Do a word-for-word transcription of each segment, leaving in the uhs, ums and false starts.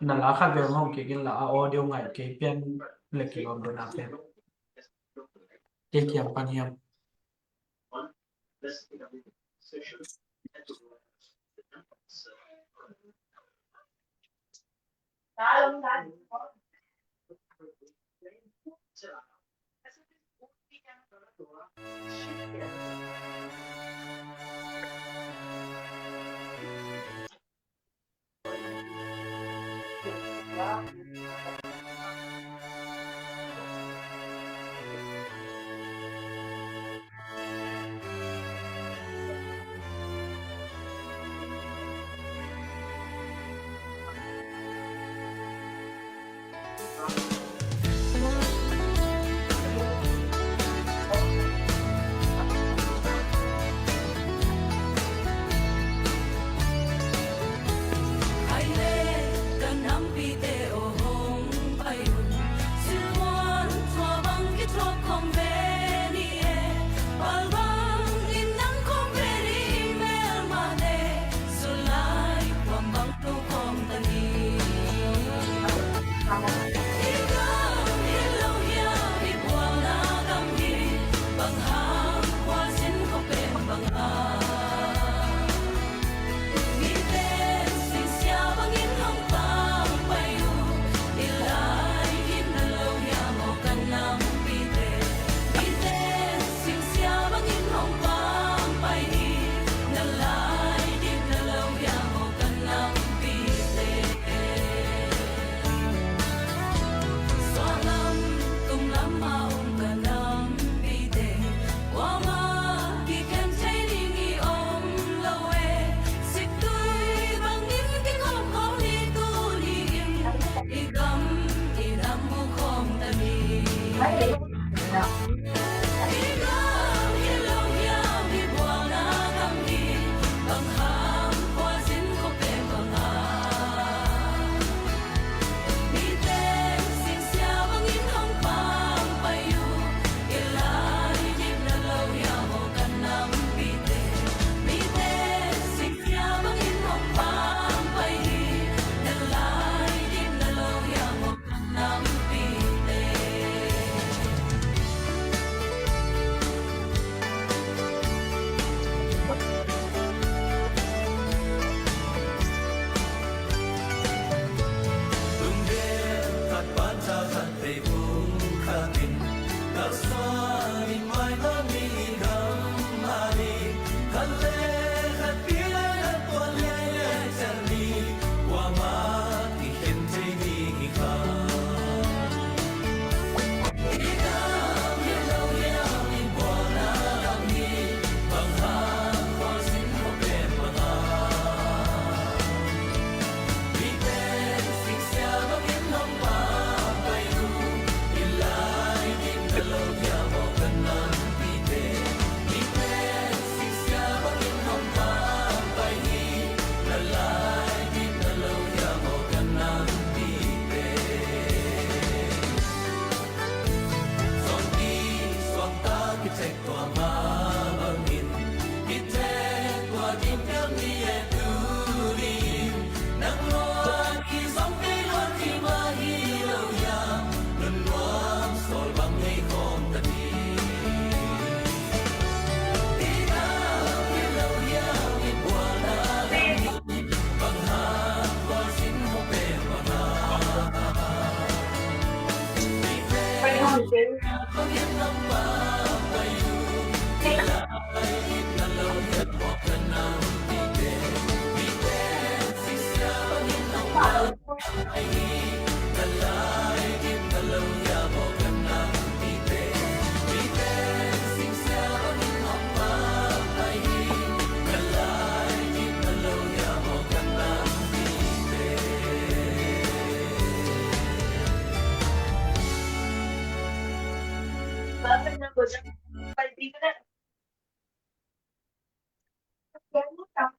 Na la khat vel hong kik in la, a audio ngai kei pian le kilawm dona pian. Kei kiang pan hiam?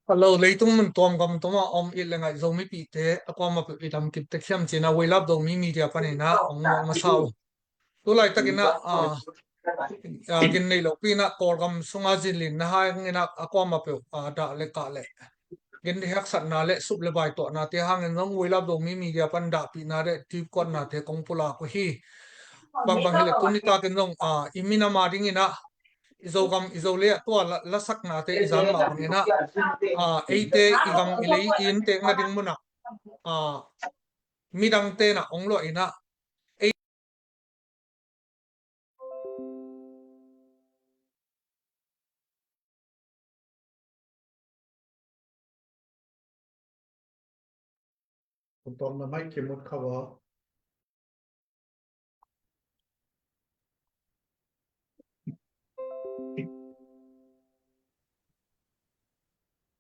Hello, leitung mun tuamgam tuama om it le ngai Zomipihte a kuamah peuh i dam kip tek hiam cih na, Weilap Zomi Media panin ah hong muak masa uh. Tu laitakin ah, ah, a, gin nei lopi inah Kawlgam sunga zinlinna hangin ah a kuamah peuh, a, dah le kah le gin haksatna le sup le bai tuahnate hangin zong We Love Zomi Media pan dahpihna le tipkuatnate kong pulak uh hi. Bangbang hileh tuni takin zong, a, i minam a dingin ah i Zogam i Zolei ah tua la, lasaknate i zang mah bangin ah, a, eite i gam i lei i inntek nading munah, a, midangte inah ong luah inah Pu Tuam, na mic kimut kha vo.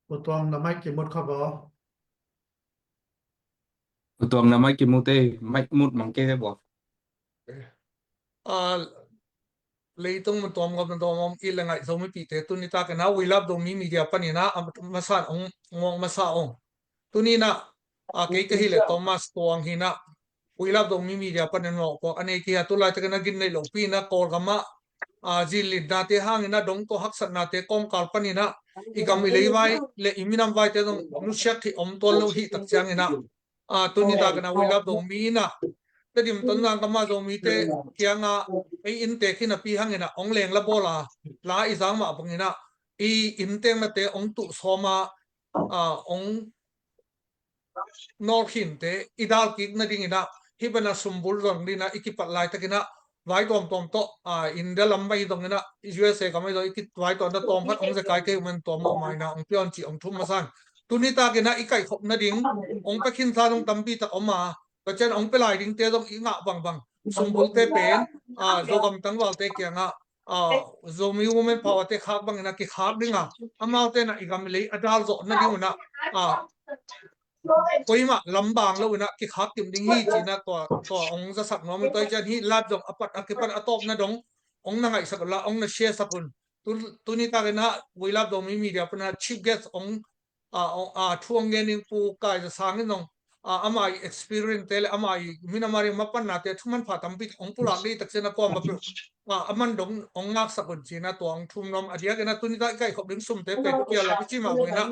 Pu Tuam, na mic kimut kha vo. Pu Tuam, na mic kimut e, mic mut mang kei te vo. A, leitung mun tuam gam tuam om i le ngaih Zomipihte tuni takin ah We Love Zomi Media panin ah a masa ong, ong masa ong. Tuni inah, a, kei ka hileh Thomas Tuang hi inah We Love Zomi Media panin mawhpuak a nei kei a, tu laitakin ah gin nei lopi inah Kawlgam ah, a, zinlinnate hangin ah dong tawh haksatnate kawmkal panin ah i gam i lei vai le i minam vaite zong nusiat hi om tuan lo hi tak ciangin ah, a, tuni takin ah We Love Zomi inah Tedim Tonzang gam a Zomite kiangah ei inntek hi napi hangin ah ong lengla bawl a, la i zang mah bangin ah i innteknate ong tuh sawm a, a, ong nawlkhinte i dalkik nadingin ah hih bana sumbul zong dingin ah i kipat laitakin ah vai tuamtuam tawh, a, India lam mah hi zongin ah U S A gam ahi zong i kivai tuamna tawm khat ong zekai kei uh man tuam mah mai inah ong piawn cih ong thum masa in. Tuni takin ah i kaihkhop nading ong pia khinsa zong tampi tak om a, tua ciang ong pia lai dingte zong i ngah bangbang sumbulte pen, a, Zogam tangvalte kiangah, a, Zomi Women Power te khak bangin ah kikhak ding a, amaute inah i gam i lei a dal zawh nading un ah, a, koimah lam bang lo inah kikhak kim ding hi ci inah tua, tua ong zasak nuam uh. Tua hi ciang hih live zong a pat a kipan a tawpna dong ong na ngaihsak un la ong na share sak un. Tu, tuni takin ah We Love Zomi Media pan ah chief guest ong, a, ong, a, thu ong gen ding Pu Kai Za Sang in zong, a, ama i experience te le ama i minam a ding mapannate thu manpha tampi ong pulak ding tak ciang ah kuamah peuh, a, a man dong ong ngaksak un ci inah tua ong thum nuam a, a diakin ah tuni tak i kaihkhop ding sumte pen kial lak i ci mah bangin ah,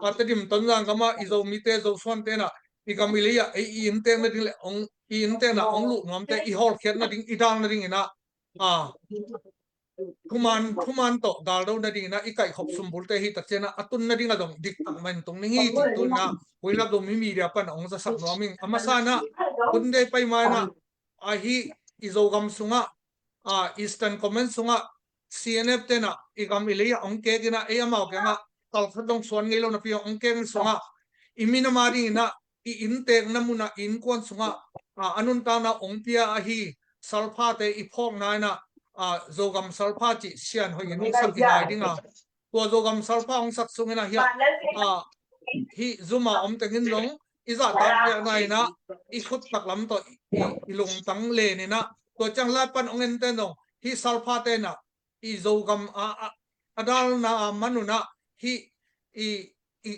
a, Tedim Tonzang gam ah i Zomite Zosuante inah i gam i lei ah ei i inntek nading le ong i inntekna ong luh nuamte i hawlkhiat nading i dal nadingin ah, a, thuman, thuman tawh galdo nadingin ah i kaihkhop sumbulte hi tak ciang ah a tun nading ah zong diktak mah in tung ding hi cih tu inah We Love Zomi Media pan ah ong zasak nuam ing. A masa inah tun dei pai ma inah ahi i Zogam sungah, a, Eastern Command sungah C N F te inah i gam i lei ah ong kek inah ei amau kiangah kalkhat dong suan ngei lo napi ong kek sungah i minam a dingin ah i inntekna mun ah i innkuan sungah, a, a nuntakna ong pia ahi salphate i phawkna inah, a, Zogam salpha cih sianhoih in ong sak i ngai ding a, tua Zogam salpha ong sak sungin ah hiah, a, hih zum a om teng in zong i zahtak piakna inah i khut taklam tawh i, i, i lungtang len inah tua ciang lai pan ong enten zong hih salphate inah i Zogam a, a, a dalna a man un ah hih i, i,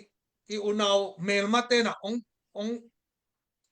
i unau melmate inah ong, ong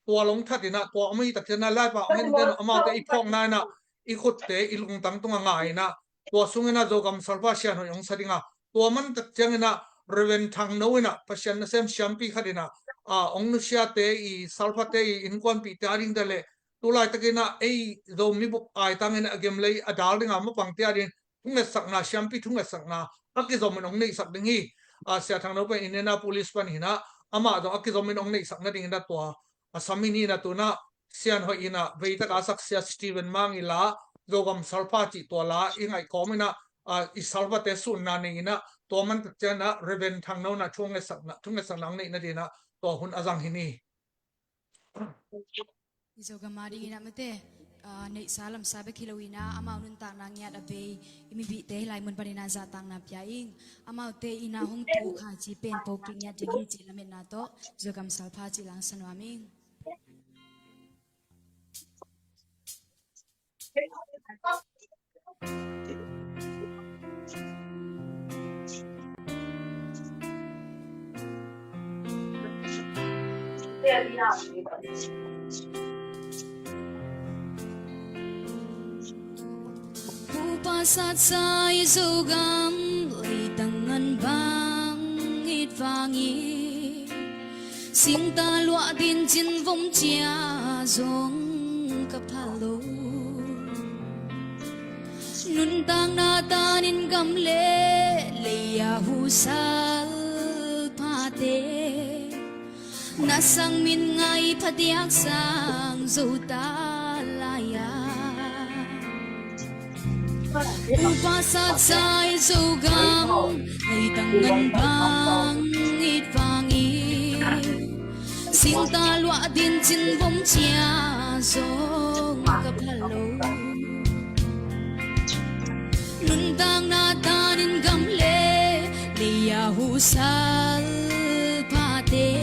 tual ong that inah tua om hi tak ciang ah laipa ong enten amaute i phawkna inah i khutte i lungtang tungah ngai inah tua sungin ah Zogam salpha sianhoih ong sa ding a, tua man tak ciangin ah Reverend Thangno inah Pasian nasem siampi khat inah, a, ong nusiate i salphate i innkuanpihte a dingte le tu laitakin ah ei Zomi bup aitangin a gem lei a dal ding a mapangte a ding thungetsakna, siampi thungetsakna a kizomin ong neihsak ding hi. A, Sia Thangno pen Indianapolis pan hi inah amah zong a kizomin ong neihsak nadingin ah tua a samin hi inah tu inah sianhoih inah veitak a sak Sia Stephen Mang i la Zogam salpha cih tua la i ngaih kawm inah, a, i salphate sunna nei inah tua man tak ciang ah Reverend Thangno inah thungetsakna, thungetsakna ong neih nadingin ah tua hun a zang hi ni. I Zogam a dingin ah mate, a, neihsa lamsa bek hi lo inah amau nuntakna ngiat a bei i mipihte hih lai mun panin ah zahtakna pia ing. Amaute inah hong tu uh kha ci pen po kingiat ding hi cih lametna tawh Zogam salpha cih la ong sa nuam ing. Satsa i Zogam leitang ngan bang it vangin, singta luah din cin vom cia zong ka pha lo. Nuntakna tanin gam le lei-a husal phate, na sang min ngai phadiak sang zo ta lai-a. Upa satsa i Zogam leitang ngan bang it vangin, singta luah din cin vom cia zong ka pha lo. Nuntakna tanin gam le lei-a husal phate,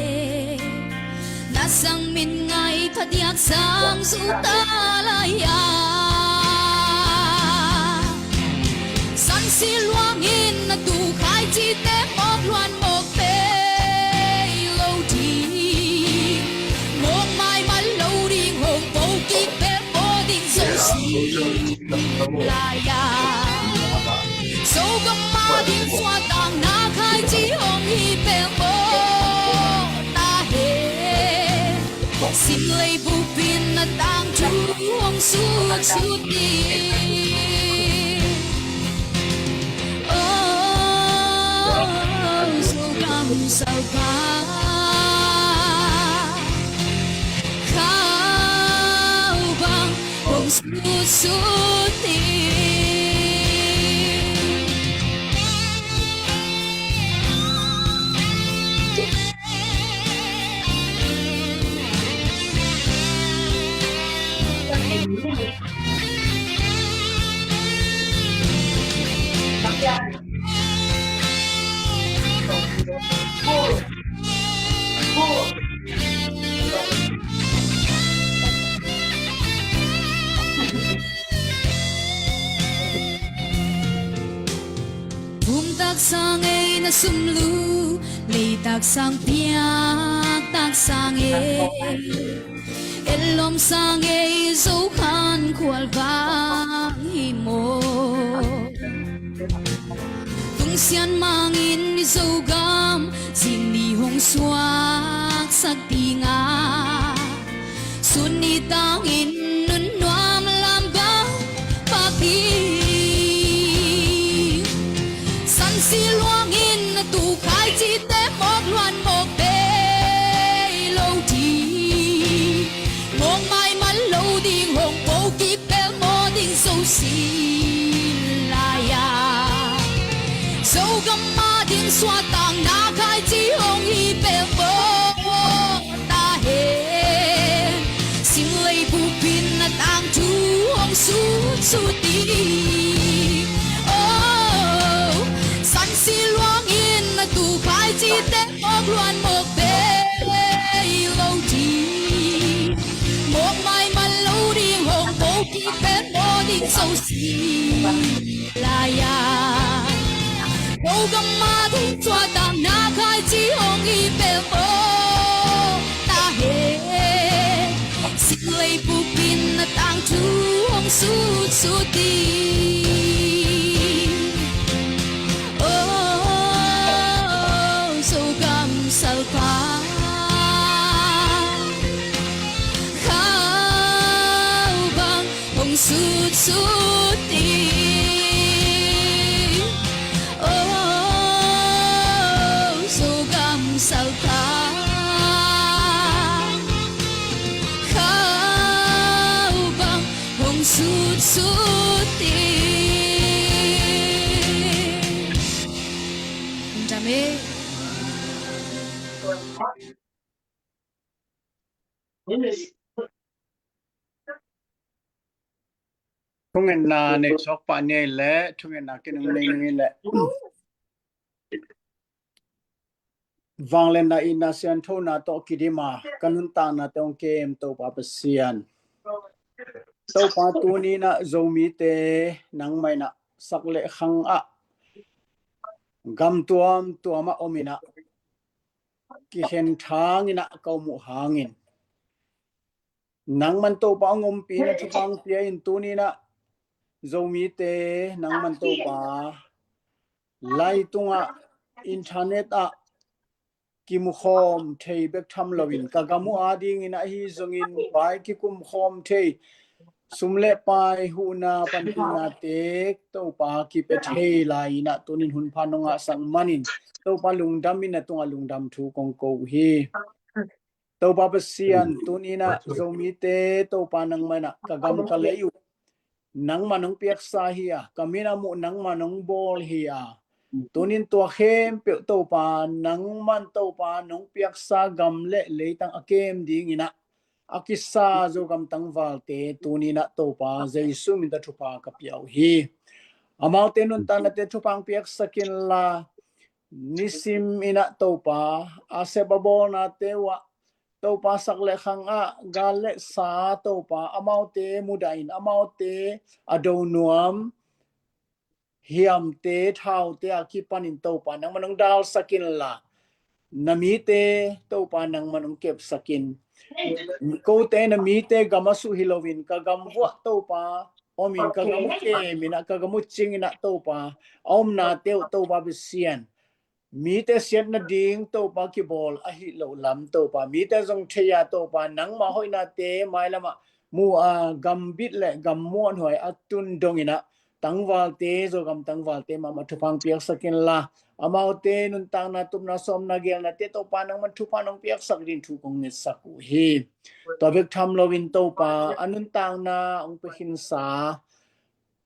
na sang min ngai phadiak sang zo ta lai-a. Sansi luangin na tu khai cite mawk luan mawk pei lo ding, mawk maiman lo ding, hong po kik pek maw ding zo si lai-a. Zogam a ding suahtakna khai ci hong hi pek maw ta hen. Sinlei bupin na tangthu hong sutsut ding. Oh, Zogam salpa khau bang hong sutsut ding. Phumtak sang ei na sumlu, leitak sang piaktak sang ei, etlawm sang ei Zokhan khualvang hi maw. Tungsian mangin i Zogam zing ni hong suaksak dinga, sun ni tangin nunnuam lam bang pak ding. Sansi luangin na tu khai cite mawk luan mawk pei lo ding, mawk maiman lo ding, hong po kik pek maw ding zo si lai-a. Zogam a ding suahtakna khai ci hong hi pek maw ta hen. Sinlei bupin na tangthu hong sutsut ding. Oh, sansi luangin na tu khai cite mawk luan mawk pei lo ding, mawk maiman lo ding, hong po kik pek maw ding zo si lai-a. Zogam a ding suahtakna khai ci hong hi pek maw ta hen. Sinlei bupin na tangthu hong sutsut ding. Oh, Zogam salpa khau bang hong sutsut ding. Oh, Zogam salpa khau bang hong sutsut ding. Amen. Thungetna nei suak pah ni ei leh, thungetna kinung nei ni ei leh. Vangliatna, itna, sianthona tawh kidim a ka nuntakna te hong kem Topa Pasian. Topa, tuni in ah Zomite nangmah in ah sak le khang ah gam tuamtuam ah om in ah kikhen thang in ah ka om uh hangin, nangman Topa hong ompih in ah thupha pia in, tuni in ah Zomite nangman Topa, lai tungah, internet ah kimukhawm thei bek tham loin ka gam uh adingin ahi zongin vai kikumkhawm thei, sum le pai, huhna, panpihna te Topa kipia thei lai-in ah tunin hun pha nong ngahsak manin Topa lungdam in a tungah lungdam thu kong ko uh hi. Topa Pasian, tunin ah Zomite Topa nangman ah ka gam ka lei uh nangman nong piaksa hi a, ka min a muh nangman nong bawl hi a, tunin tua khempeuh Topa nangman Topa nong piaksa gam le leitang a kem dingin ah a kisa Zogam tangvalte tunin ah Topa Jesu min tawh thupha ka pia uh hi. Amaute nuntaknate thupha hong piaksak inla, nisim in ah Topa a sep a bawlnate uh ah Topa sak le khang ah gal le sa Topa amaute mudah in amaute a do nuam hiamte thaute a kipanin Topa nangman hong dalsak inla, na mite Topa nangman hong kepsak in. Kote na mite gam a suh hi loin ka gam vuah Topa omin ka gam uh kemin ah ka gam uh cingin ah Topa a omnate uh Topa Pasian, mite siat nading Topa kibawl ahi lo lam Topa mite zong thei a Topa nangma hoihnate mailamah mu a gambit le gam muanhuai a tun dongin ah tangvalte, Zogam tangvalte mahmah thupha hong piaksak inla, amaute nuntakna tupna sawmna gelnate Topa nangman thupha nong piaksak ding thu kong ngetsak uh hi. Tua bek tham loin Topa a nuntakna hong pia khinsa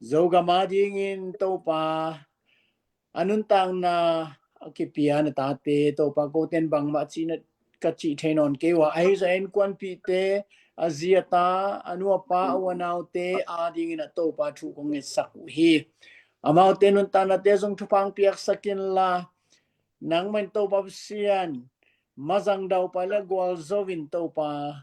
Zogam adingin Topa a nuntakna a kipia na tate Topa koten bangmah cihna ka cih thei nawn kei uh a, ahi zong innkuanpihte, a zi a ta, a nu a pa, a u a naute adingin ah Topa thu kong ngetsak uh hi. Amaute nuntaknate zong thupha hong piaksak inla, nangman Topa Pasian mazang daupai le gualzo in Topa,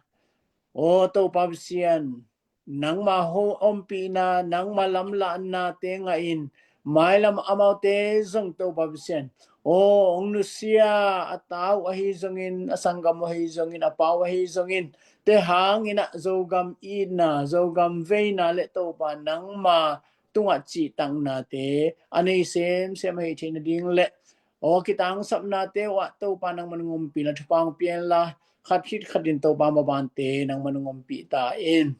aw Topa Pasian, nangma ho ompihna, nangma lamlahnate ngah in mailam amaute zong Topa Pasian, aw hong nusia a ta uh ahi zongin, a sanggam uh ahi zongin, a pa uh ahi zongin te hangin ah Zogam itna, Zogam veina le Topa nangma tungah cihtaknate a nei semsem ahi theih nading le aw kitangsapnate uh ah Topa nangman hong ompih inla thupha hong pia inla, khat khit khat in Topa mabante nangman hong ompih ta in.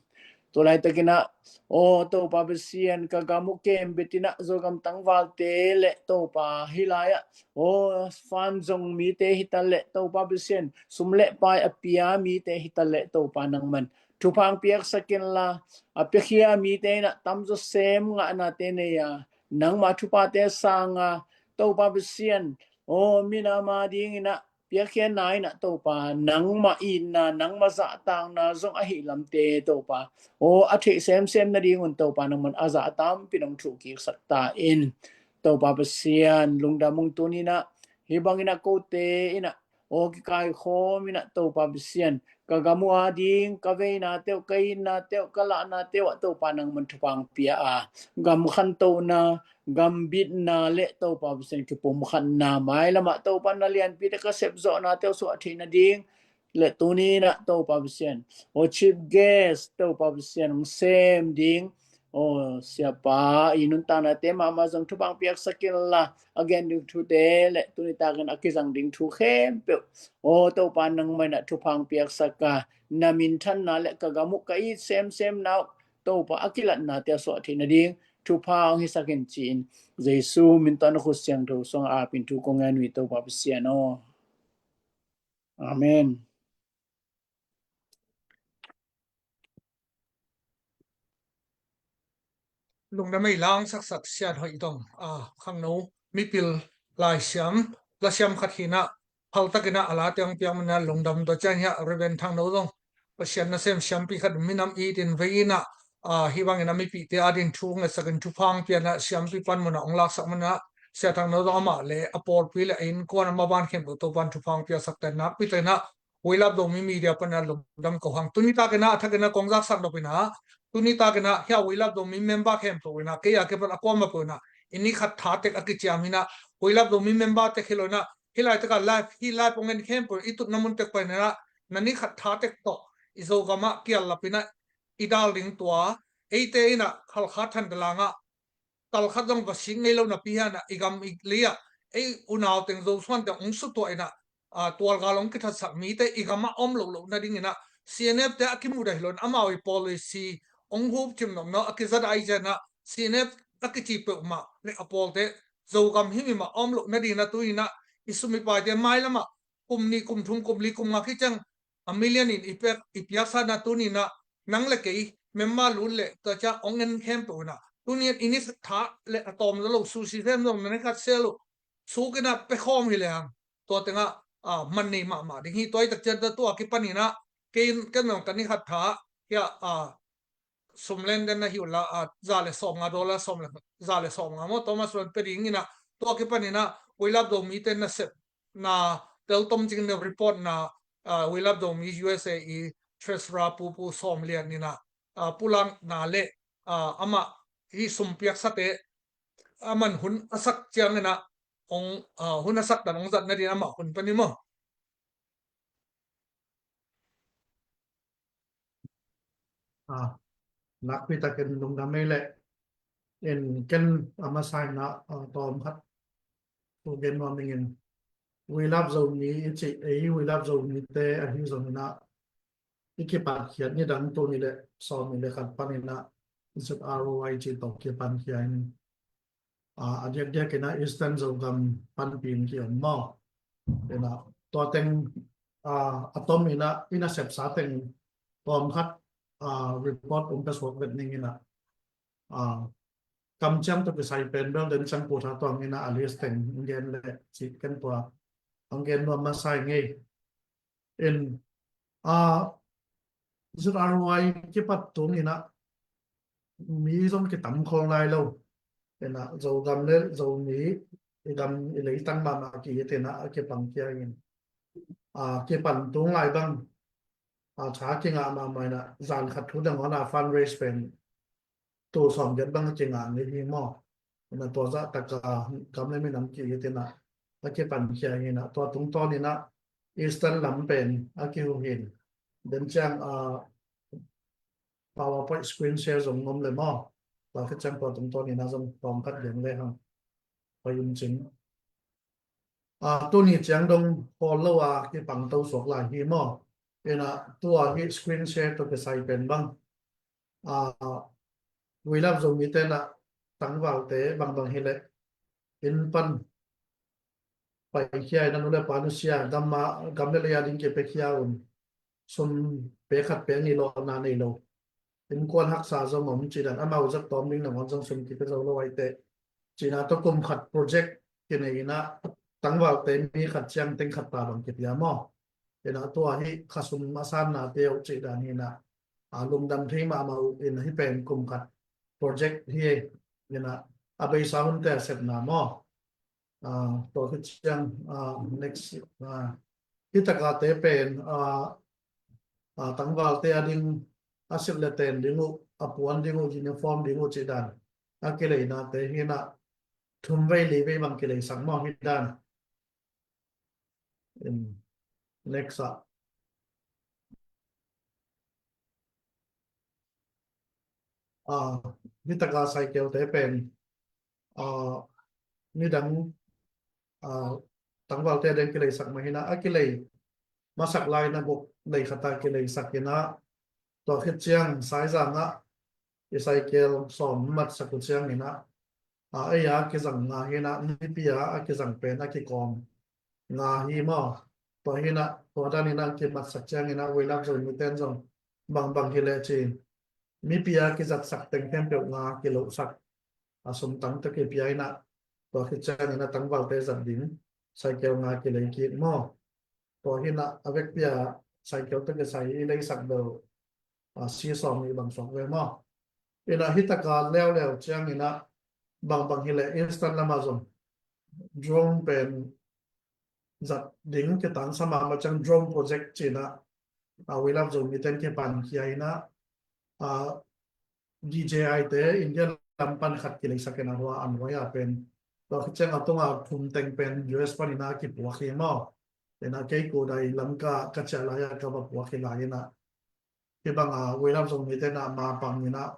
Tua laitakin ah aw Topa Pasian, ka gam uh kem betin ah Zogam tangvalte le Topa hih lai-ah aw fan zong mite hi ta le Topa Pasian, sum le pai a pia mite hi ta le Topa nangman thupha hong piaksak inla, a piakhia mite in ah tamzaw sem ngahnate nei a, nangma thuphate sang a, Topa Pasian, aw minam adingin ah piakhia na in ah Topa nangma itna, nangma zahtakna zong ahi lamte Topa, aw a theih semsem nadingun Topa nangman a zah tampi nong thuhkiksak ta in. Topa Pasian, lungdam ung, tunin ah hih bangin ah kote in ah aw kikaikhawm in ah Topa Pasian, ka gam uh ading, ka veinate uh, ka itnate uh, ka lahnate uh ah Topa nangman thupha hong pia a, gam khantohna, gam bitna le Topa Pasian kipumkhatna mailamah Topa na lianpite ka sepzawhnate uh suah theih nading le tunin ah Topa Pasian, aw chief guest Topa Pasian hong sem ding aw siapa i nuntaknate mahmah zong thupha hong piaksak inla, a gen ding thute le tuni takin a kizang ding thu khempeuh aw Topa nangmah in ah thupha hong piaksak a, na minthanna le ka gam uh ka it semsemna uh Topa a kilatnate a suah theih nading thupha hong hisak in ci-in Jesu min tawh na khut siangtho sungah apin thu kong ngen uh hi Topa Pasian aw. Amen. Lungdam ei lang saksak Sian Hoih Dong, a, khangno mipil, laisiam, lasiam khat hi in ah, phaltakin ah a late hong piak manin ah lungdam tua ciang hi a, Reverend Thangno zong Pasian nasem siampi khat minam itin vei in ah, a, hih bangin a mipihte ading thu ngetsakin thupha hong pia in ah siampi panmun ah hong laksak manin ah Sia Thangno zong amah le a pawlpi le a innkuan a maban khempeuh Topa'n thupha hong piaksak ta in, nakpi takin ah We Love Zomi Media panin ah lungdam ko hang. Tuni takin ah a thakin ah kong zaksak nop in ah, tuni takin ah hih a We Love Zomi member khempeuh in ah, kei a kipan a kuamah peuh in ah, i ni khat tha tek a kiciam hi in ah, We Love Zomi member tek hi lo in ah, hih laitak a live, hih live hong en khempeuh i tutna mun tek pan in ah, na ni khat tha tek tawh i Zogam ah kial lap in ah i dal ding tua eite in ah Khalkha Thantlang ah kalkhat zong va sik ngei lo napi hi a, i gam i lei ah ei unau teng Zosuan teng hong sutuah in ah, a, tualgal hong kithatsak mite i gam ah om loh loh nading in ah C N F te a kimudah hi lo in amau i policy hong hupcim nopna a kizat a i zia in ah C N F a kici peuhmah le a pawlte Zogam himi mah om loh nading in ah tu in ah i sum i paite mailam ah kum nih kum thum kum li kum nga khit ciang a million in i piak, i piaksa in ah tu in ah nang le kei member lut le tua ciang hong en khempeuh in ah tu in ah i ni khat tha le a tawm zaw lo susi sem zong na ni khat sel uh suk in ah pia khawm hi lehang tua teng ah, a, man nei mahmah ding hi. Tua i tak ciang ta tua kipan in ah kei, ken zong ka ni khat tha hi a, a, sum len den na hi uh la, a, za le sawm nga dollar, sawm le, za le sawm nga maw, Thomas Ron pia ding in ah tua kipan in ah We Love Zomi te nasepna teltom cing na report na, a, We Love Zomi U S A i treasurer pu, Pu Sawm Lian in ah, a, pulakna le, a, amah hih sum piaksate a man hun a sak ciang in ah hong, a, hun a sak dan hong zat nading amah hun pan hi maw? A, nakpi takin lungdam ei leh. In ken a masa in ah, a, tawm khat thu gen nuam ing in. We Love Zomi i cih, ei We Love Zomi te ahi zong in ah i kipatkhiat ni dang tul nih le sawm nih le khat pan in ah Z R O I cih tawh kipankhia in, a, a diakdiak in ah Eastern Zogam panpih in ki-om maw? In ah tua teng, a, a tom in ah i nasepsa teng tawm khat, a, report hong pia suak vet ning in ah, a, kamciam tawh kisai pen bel den ciang Pu Tha Tuang in ah a list teng hong gen le cih ken tua hong gen nuam masa ing ei. In, a, Z R O I kipat tung in ah mi zong kitam khol nai lo. In ah Zogam le Zomi i gam i leitang mahmah ki-it in ah a kipangkhia in, a, kipan tung lai bang, a, tha kingah mahmah in ah zan khat thu dang hon a fundraise pen tul sawm giat bang a kingah ngei hi maw? In ah tua zah tak a gam le minam ki-it in ah a kipankhia hi in ah tua tungtawn in ah Eastern lam pen a kihuh hi in. Den ciang, a, PowerPoint screen share zong om le maw? Tua khit ciang tua tungtawn in ah zong tawm khat gen le hang. Pai um cin. A, tuni ciang dong pawl lo a kipangto suak lai hi maw? In ah tua hi screen share tawh kisai pen bang, a, We Love Zomi te in ah tangvalte bangbang hi leh inn pan paikhia in ah nu le pa nusia, gam a, gam le lei a ding kipiakhia un. Sum pek khat pek nih lawhna nei lo. Innkuan haksa zong om cih dan, amau zat tawm ding nangawn zong sum kipia zo lo ahi teh. Cih na tawh kum khat project kinei in ah tangvalte mi khat ciang teng khat ta bang kipia maw? In ah tua hi kha sum a sannate uh cih dan hi in ah, a, lungdam thei mahmah uh in ah hih pen kum khat project hi in ah a beisa hunte a sepna maw? A, tua khit ciang, a, next, a, hih takate pen, a, a, tangvalte a ding a silh le ten ding uh, a puan ding uh, uniform ding uh cih dan a kileina te hi in ah thum vei li vei bang kileisak maw hih dan. In, next ah. A, hih taka Saikel te pen, a, nidang, a, tangvalte a ding kileisak mah hi in ah a kilei masak lai in ah guk lei khat a kileisak in ah tua khit ciang Saizang ah i Saikel sawm matsak uh ciang in ah, a, ei a kizang nga hi in ah mipi a a kizang pen a kikawm nga hi maw? Tua hi in ah tua dan in ah kimatsak ciang in ah We Love Zomi ten zong bangbang hi leh ci mipi a kizatsak teng khempeuh nga kilohsak, a, sum tang tawh kipia in ah tua khit ciang in ah tangvalte zat ding Saikel nga kilei kik maw? Tua hi in ah a vekpi a Saikel tawh kisai i leisak bel, a, si sawm nih bang suak ve maw? In ah hih taka leuleu ciang in ah bangbang hi leh Eastern lam ah zong drone pen zat ding kitangsa mahmah ciang drone project ci in ah, a, We Love Zomi ten kipankhia in ah, a, D J I te India lam pan khat kileisak in ah hua an huai a pen tua khit ciang a tunga thum teng pen U S pan in ah kipuak hi maw? In ah kei kudai Lamka ka ciah lai a ka va puak hi lai in ah hih bang a We Love Zomi te in ah ma pang in ah,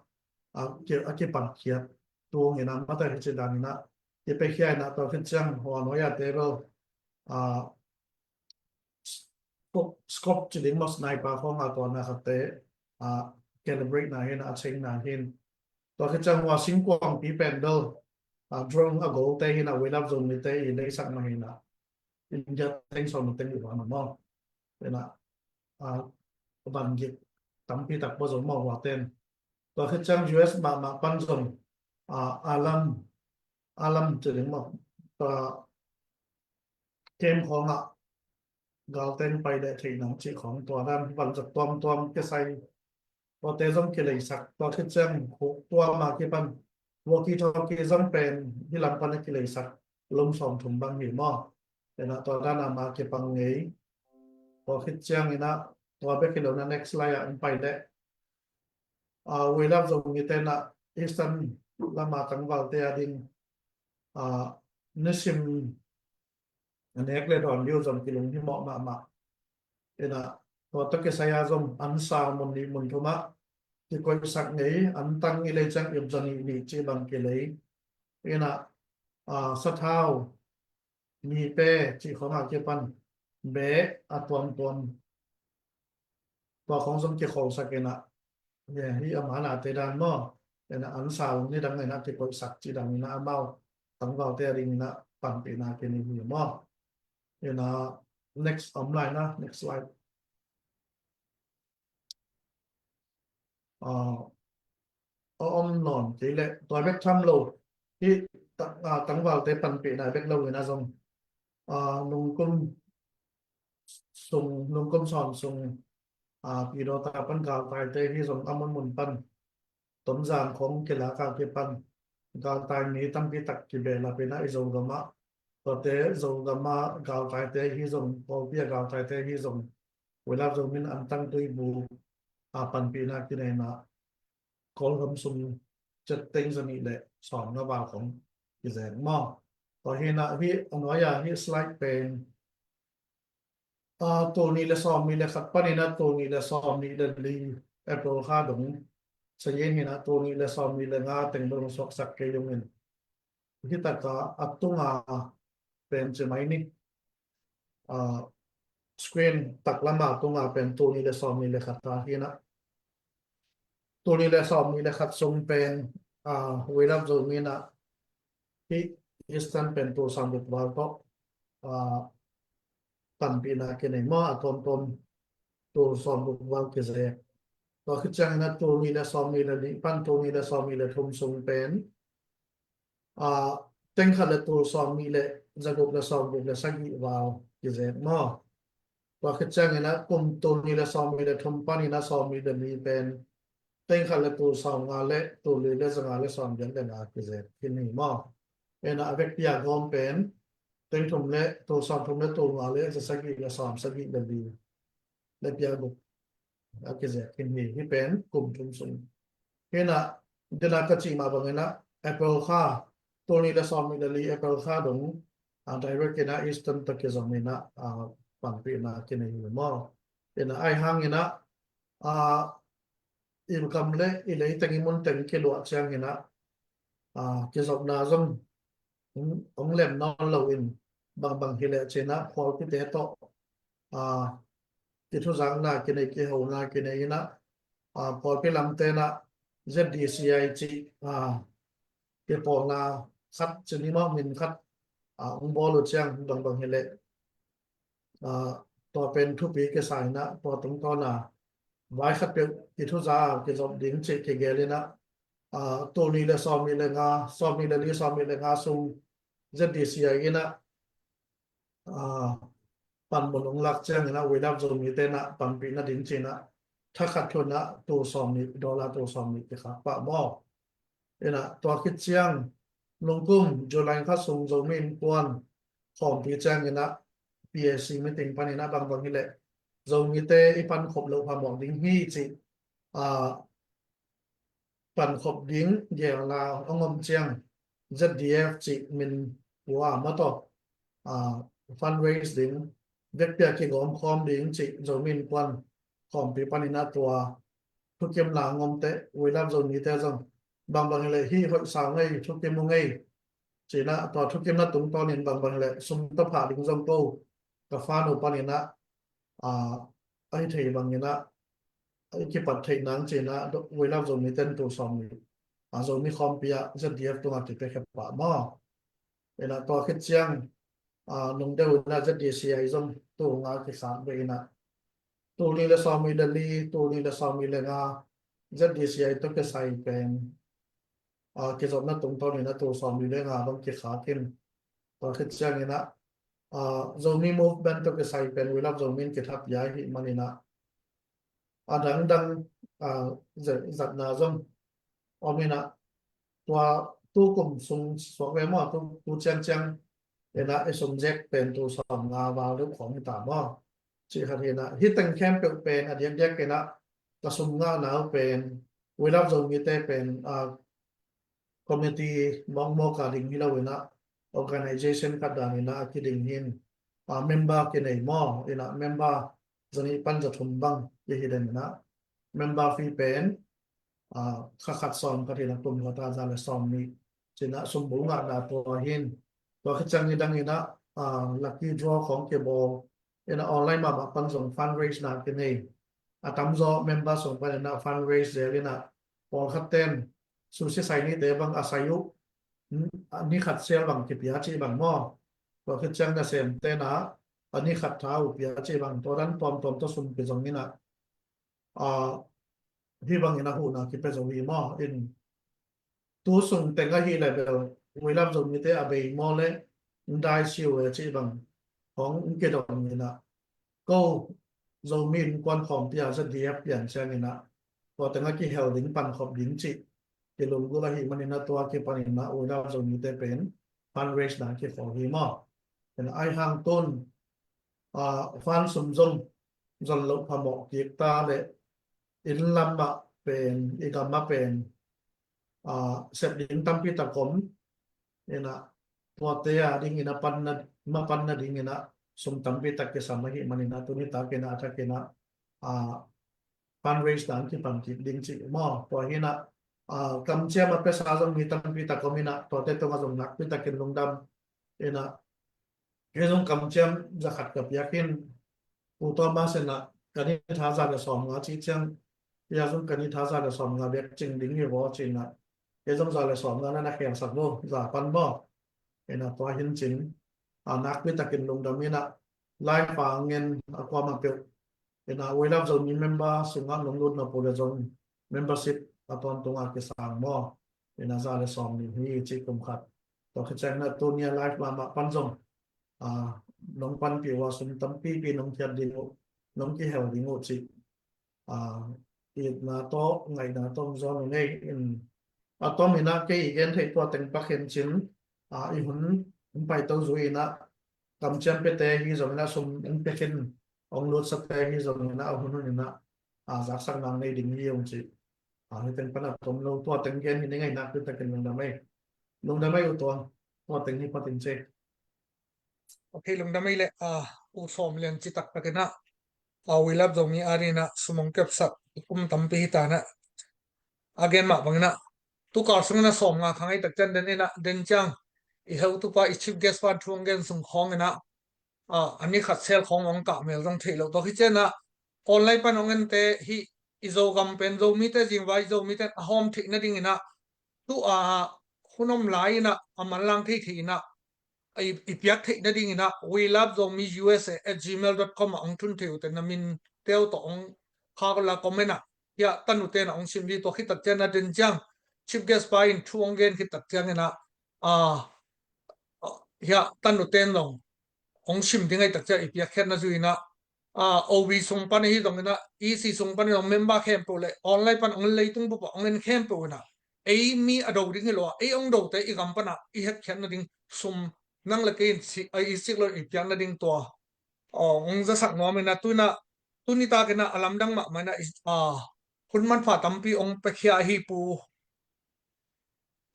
a ki, a kipankhiat tung in a, mata hi ci dan in a, kipekhia in a, tua khit ciang hua nuai a te bel, a, scope, scope ci ding maw, sniper khawng a tua na khat te, a, calibrate na hi in a, a cheng na hi in. Tua khit ciang hua singkuangpi pen bel, a, drone a go te hi in a, Weilap Zomi te i leisak mah hi in a, India teng sawm teng i van maw. Hi in a, a, van gik tampi tak pua zo maw hua ten. Tua khit ciang U S mahmah pan zong, a, Alam, Alam ci ding maw. Tua camp khawng ah galteng pai leh theih nang cih khawng tua dan vanzat tuamtuam kisai. Tuate zong kileisak, tua khit ciang huk tuam a kipan walkie talkie zong pen hih lam pan a kileisak lom sawm thum bang hi maw. Hi in a tua dan a ma kipang ngei. Tua khit ciang in a tua bek hi lo in a next slide ah hong pai leh, a, Weilap Zomi te in a Eastern lam a tangvalte a ding, a, nisim a nek le dawn ding uh zong kilunghimawh mahmah. Hi in a tua tawh kisai a zong an sau mun nih mun thum ah kikoihsak ngei, an tang i lei ciang ip za nih nih cih bang kilei. Hi in a, a, sathau, mipe cih khawng a kipan beh a tuamtuam tua khawng zong kikholsak in a, hi a man a te dan maw. Hi in a an sau nidang in a kikoihsak cih dan in a amau tangvalte a ding in a panpihna kinei hi maw. Hi in a next, om lai na, next slide. A, a om nawn kei leh tua bek tham lo. Hih ta-, a, tangvalte panpihna bek lo in a zong, a, nungkum sung, nungkum sawn sung, a, Pidawta pan galtaite hi zong a munmun pan Tonzang khawng kilak a kipan galtai mi tampi tak kibehlap in a i Zogam ah, tuate Zogam ah galtaite hi zong, Kawlpi a galtaite hi zong, Weilap Zomi in an tang tui bu a panpihna kinei in a Kawlgam sung ciat teng za nih le sawm nga val khawng kizek maw. Tua hi in a hih a nuai a hih slide pen, a, tul nih le sawm nih le khat pan in a tul nih le sawm nih le li April kha dong sa yen hi in a tul nih le sawm nih le nga teng dong suaksak kei dong in. Hi tak a a tung a pen ci mai ni. A, screen taklam a tung a pen tul nih le sawm nih le khat a hi in a. Tul nih le sawm nih le khat sung pen, a, Weilap Zomi in a hih Eastern pen tul sawm guk val tawh, a, panpihna kinei maw, a tuamtuam tul sawm guk val kizek. Tua khit ciang in a tul nih le sawm nih le nih pan tul nih le sawm nih le thum sung pen, a, teng khat le tul sawm nih le za guk le sawm guk le sagih val kizek maw. Tua khit ciang in a kum tul nih le sawm nih le thum pan in a sawm nih le li pen teng khat le tul sawm nga le tul li le za nga le sawm giat le nga kizek khin hi maw. Hi in a a vekpi a gawm pen teng thum le tul sawm thum le tul nga le za sagih le sawm sagih le li le pia guk a kizek khin hi, hih pen kum thum sung. Hi in a dena ka cih mah bang in a April kha, tul nih le sawm nih le li April kha dong, a, direct in a Eastern tawh kizom in a, a, panpihna kinei hi maw. Hi in a ahi hang in a, a, i gam le i lei teng i mun teng kiluah ciang in a, a, kizopna zong hong, hong lem nawn lo in bangbang hi leh ci in a phualpite tawh, a, kithuzakna kinei, kihona kinei in a, a, phualpi lamte in a Z D C I cih, a, kipawlna khat ci ni maw, min khat, a, hong bawl uh ciang bangbang hi leh, a, tua pen thupi kisa in a tua tungtawn a vai khat peuh kithuza a kizop ding cih kigel in a, a, tul nih le sawm nih le nga, sawm nih le li, sawm nih le nga sung Z D C I in a, a, panmun hong lak ciang in a Weilap Zomite in a panpih nading ci in a thakhat thu in a tul sawm nih, dollar tul sawm nih kikhak pah maw. In a tua khit ciang nungkum July kha sung Zomi Innkuan khawmpi ciang in a P A C meeting pan in a bangbang hi leh Zomite i pankhop loh phamawh ding hi cih, a, pankhop ding gelna hong om ciang Z D F cih min pua mah tawh, a, fundraise ding, vekpi a kigawm khawm ding cih Zomi Innkuan khawmpi pan in a tua thukimna hong om teh Weilap Zomite zong bangbang hileh hih hoih sau ngei, thukim uh ngei, ci-in ah tua thukimna tungtawnin bangbang hileh sum tawh phah ding zong ko, ka fund uh panin ah, a, a hi thei bangin ah, a, i kipat theih nang ci-in ah, We Love Zomi ten tul sawmnih, a, Zomi khawmpi ah Z D F tungah kipia khia pah maw. Ina tua khit ciang, a, nung deuh ina Z D C I zong tul nga kikhak ve ina, tul nih le sawmnih le li, tul nih le sawmnih le nga Z D C I tawh kisai pen, a, kizopna tungtawn ina tul sawmnih le nga bang kikhak in. Tua khit ciang ina, a, Zomi Movement tawh kisai pen We Love Zomi in kithapia ahih man ina, a dangdang, a, za-, zatna zong om ina, tua tu kum sung suak ve maw, tu, tu ciangciang ina i sum zek pen tul sawmnga val deuh khawng hi ta maw. Cih khat hi ina, hih teng khempeuh pen a diakdiak ina ka sum ngahna uh pen We Love Zomi te pen, a, committee mawkmawk a ding hi lo ina, organization khat dan ina a kiding hi in, a, member kinei maw ina, member zanih pan zathum bang kihi den ina, member fee pen, a, kha khat sawm khat ina, kum khat a za le sawmnih ci-in ah sum bul ngahna tua hi in. Tua khit ciang nidang ina, a, lucky draw khawng kibawl ina, online mahmah pan zong fundraise na kinei. A tamzaw member sung pan ina fundraise zel ina, pawlkhat ten sushi sai nite bang a sai uh, n-, a ni khat sel bang kipia cih bang maw. Tua khit ciang nasem ten ah a ni khat tha uh pia cih bang, tua dan tuamtuam tawh sum kizong ina, a, hih bangin a huhna kipia zo hi maw. In tu sung teng ahih leh bel We Love Zomi te a bei maw le, ndai siu e cih bang hong kidong ina, ko Zomi Innkuan Khawmpi a Z D F pian ciang ina, tua teng a kihel ding, pankhop ding cih kilunggulh ahih man ina, tua kipan ina We Love Zomi te pen fundraise na kikhawl hi maw. Ina ai hang tun, a, fund sum zong zon loh phamawh kik ta le, inn lam ah pen, i gam ah pen, a, sep ding tampi tak om ina, tuate a ding ina panna, mapanna ding ina sum tampi tak kisam ahih man ina, tuni tak ina a thak ina, a, fundraise dan kipan kik ding cih maw. Tua hi ina, a, kamciam a pesa zong mi tampi tak om ina, tuate tungah zong nakpi takin lungdam ina, kei zong kamciam za khat ka piak in, Pu Thomas ina, ka ni tha za le sawmnga cih ciang, kei zong ka ni tha za le sawmnga bek cing ding hi vaw ci ina, kei zong za le sawmnga na na khelsak lo, za pan maw. Ina tua hi in cin, a, nakpi takin lungdam ina, live a ngen a kuamah peuh ina, We Love Zomi member sungah nong lut na pu le zong membership a tawntung a kisang maw. Ina za le sawmnih hi cih kum khat. Tua khit ciang ina tuni a live mahmah pan zong, a, nong panpih uh a sum tampipi nong khiat ding uh, nong kihel ding uh cih, a, itna tawh ngaihna tawh hong zawn uh ngei in. A tom ina kei i gen theih tua teng pak hi in cin, a, i hun hong paito zui ina, kamciam piate hi zong ina, sum hong pia khin hong lutsate hi zong ina, a hun hun ina, a, zaksak nang nei ding hi ung ci. A, hi teng pan a tom lo, tua teng gen hi ning ei, nakpi takin lungdam ei. Lungdam ei U Tuang, tua teng hi phatin ci. Ok, lungdam ei le, a, U Sawm Lian, citak takin a, a, We Love Zomi a ding ina sum hong kepsak kum tampi hi ta ina, a gen mah bang ina, tu kal sung ina sawmnga kha ngei tak ciang den ina, den ciang i heutupa, i chief guest pa thu hong gen sung khawng ina, a, a ni khat sel khawng hong kah mel zong theih loh. Tua khit ciang ina online pan hong ente hi, i Zogam pen Zomite zingvai, Zomite a hawm theih nading ina, tu a hun om lai ina a manlang thei thei ina, i, i piak theih nading ina, We Love Zomi U S A at gmail dot com ah hong thun thei uh teh, na min teu tawh hong khak uh la, comment ah, hiah tanu ten ah hong sim ding. Tua khit tak ciang ina, den ciang chief guest pa in thu hong gen khit tak ciang ina, a, a, hiah tanu ten zong hong sim ding ahih tak ciang, i piakkhiatna zui ina, a, O B sung pan ahi zong ina, E C sung pan ahi zong, member khempeuh le online pan hong, leitung bup ah hong en khempeuh ina, ei mi a do ding hi lo a, ei hong dote i gam pan a i hetkhiat nading sum nang le kei in si-, a, i sik lo i piak nading tua, a, hong zasak nuam ina, tu ina, tuni tak ina a lamdang mahmah ina, i, a, hun manpha tampi hong piakhia ahi Pu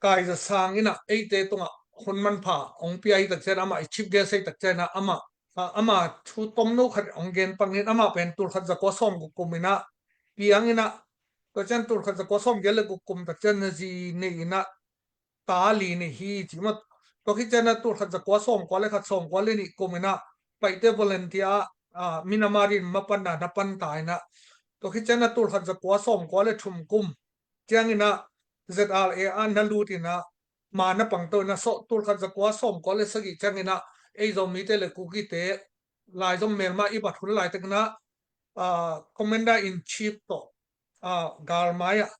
Kai Za Sang ina eite tungah hun manpha hong pia ahih tak ciang, amah i chief guest ahih tak ciang ina, amah, a, amah thu tomno khat hong gen pang in, amah pen tul khat za kua sawmguk kum ina piang ina, Tua ciang tulkhat zakua sawmgiat le guk kum tak ciang na zi nei in ah ta li nei hi ci maw. Tua khit ciang ah tulkhat zakua sawmkua le khat, sawmkua le nih kum in ah Paite volunteer ah, ah, Myanmar in mapanna na pan ta in ah, tua khit ciang ah tulkhat zakua sawmkua le thum kum ciangin ah Z R A ah na lut in ah ma na pang to in ah, sawh, tulkhat zakua sawmkua le sagih ciangin ah ei Zomite le Kukite laizom melma i bat hun laitakin ah, ah, Commander in Chief tawh, ah, galmai ah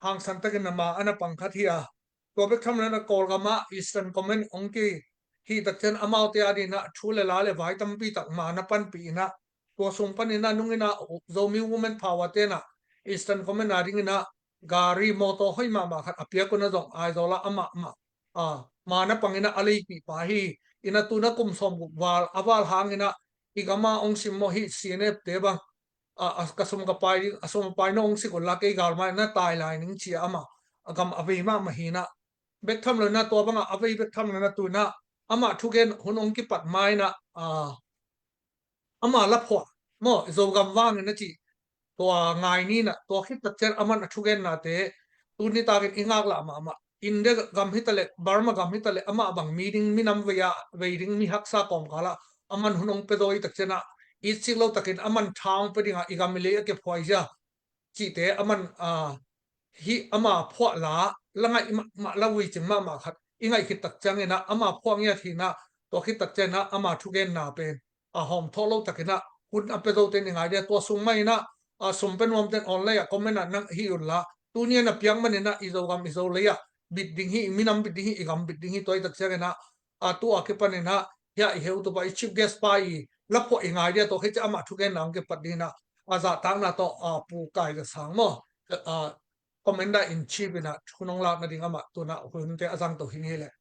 hangsan takin ah ma a na pang khat hi a. Tua bek tham lo in ah Kawlgam ah Eastern Command hong kihih tak ciang amaute adingin ah thu le la le vai tampi tak ma na panpih in ah, tua sung panin ah nungin ah Zomi Women Power te in ah Eastern Command adingin ah gari mawtaw hoih mahmah khat a piak un ah zong Aizawl ah amah mah, ah, ma na pang in ah a leipih pa hi. In ah tu in ah kum sawmguk val a val hangin ah i gam ah hong simmawh hi, C N F te bang, ah, ah, ka sum ka pai ding, a sum a pai na hong sik un la kei galmai na tai lai ning ci a amah a gam a vei mahmah hi in ah. Bek tham lo in ah tua bang ah a vei bek tham lo in ah tu in ah amah thugen hun hong kipat ma in ah, ah, ama laphuah maw, Zogam vangin a cih tua ngai ni in ah, tua khit tak ciang aman a thugennate tuni takin i ngaklah mahmah. India gam hi ta leh, Burma gam hi ta leh, amah bang mi ding, minam vei ah vei ding, mi haksa kawmkal ah aman hun hong pia zaw i tak ciang ah, i sik lo takin aman tha hong pia ding ah i gam i lei a kephuai zia cihte aman, ah, hih ama phuah la, la ngaih mahmah, la vuicing mahmah khat i ngaih khit tak ciangin ah ama phuah ngiat hi in ah, tua khit tak ciangin ah ama thugenna pen a hawm thawh lo takin ah hun a pia zote in i ngai ding a, tua sung mah in ah, ah, sum pia nuamte in online ah comment ah nang hih un la, tuni a na piak manin ah i Zogam i Zolei ah bit ding hi, i minam bit ding hi, i gam bit ding hi, tua i tak ciangin ah, a, tu a kipanin ah, hia i heutu pa, i chief guest pa i laphuah i ngai ding a, tua khit ciang amah thugenna hong kipat ding in ah, a zahtakna tawh, a, Pu Kai Za Sang maw, a, Commander in Chief in ah thu nong lakna ding amah tu in ah hunte a zangto hi ni leh.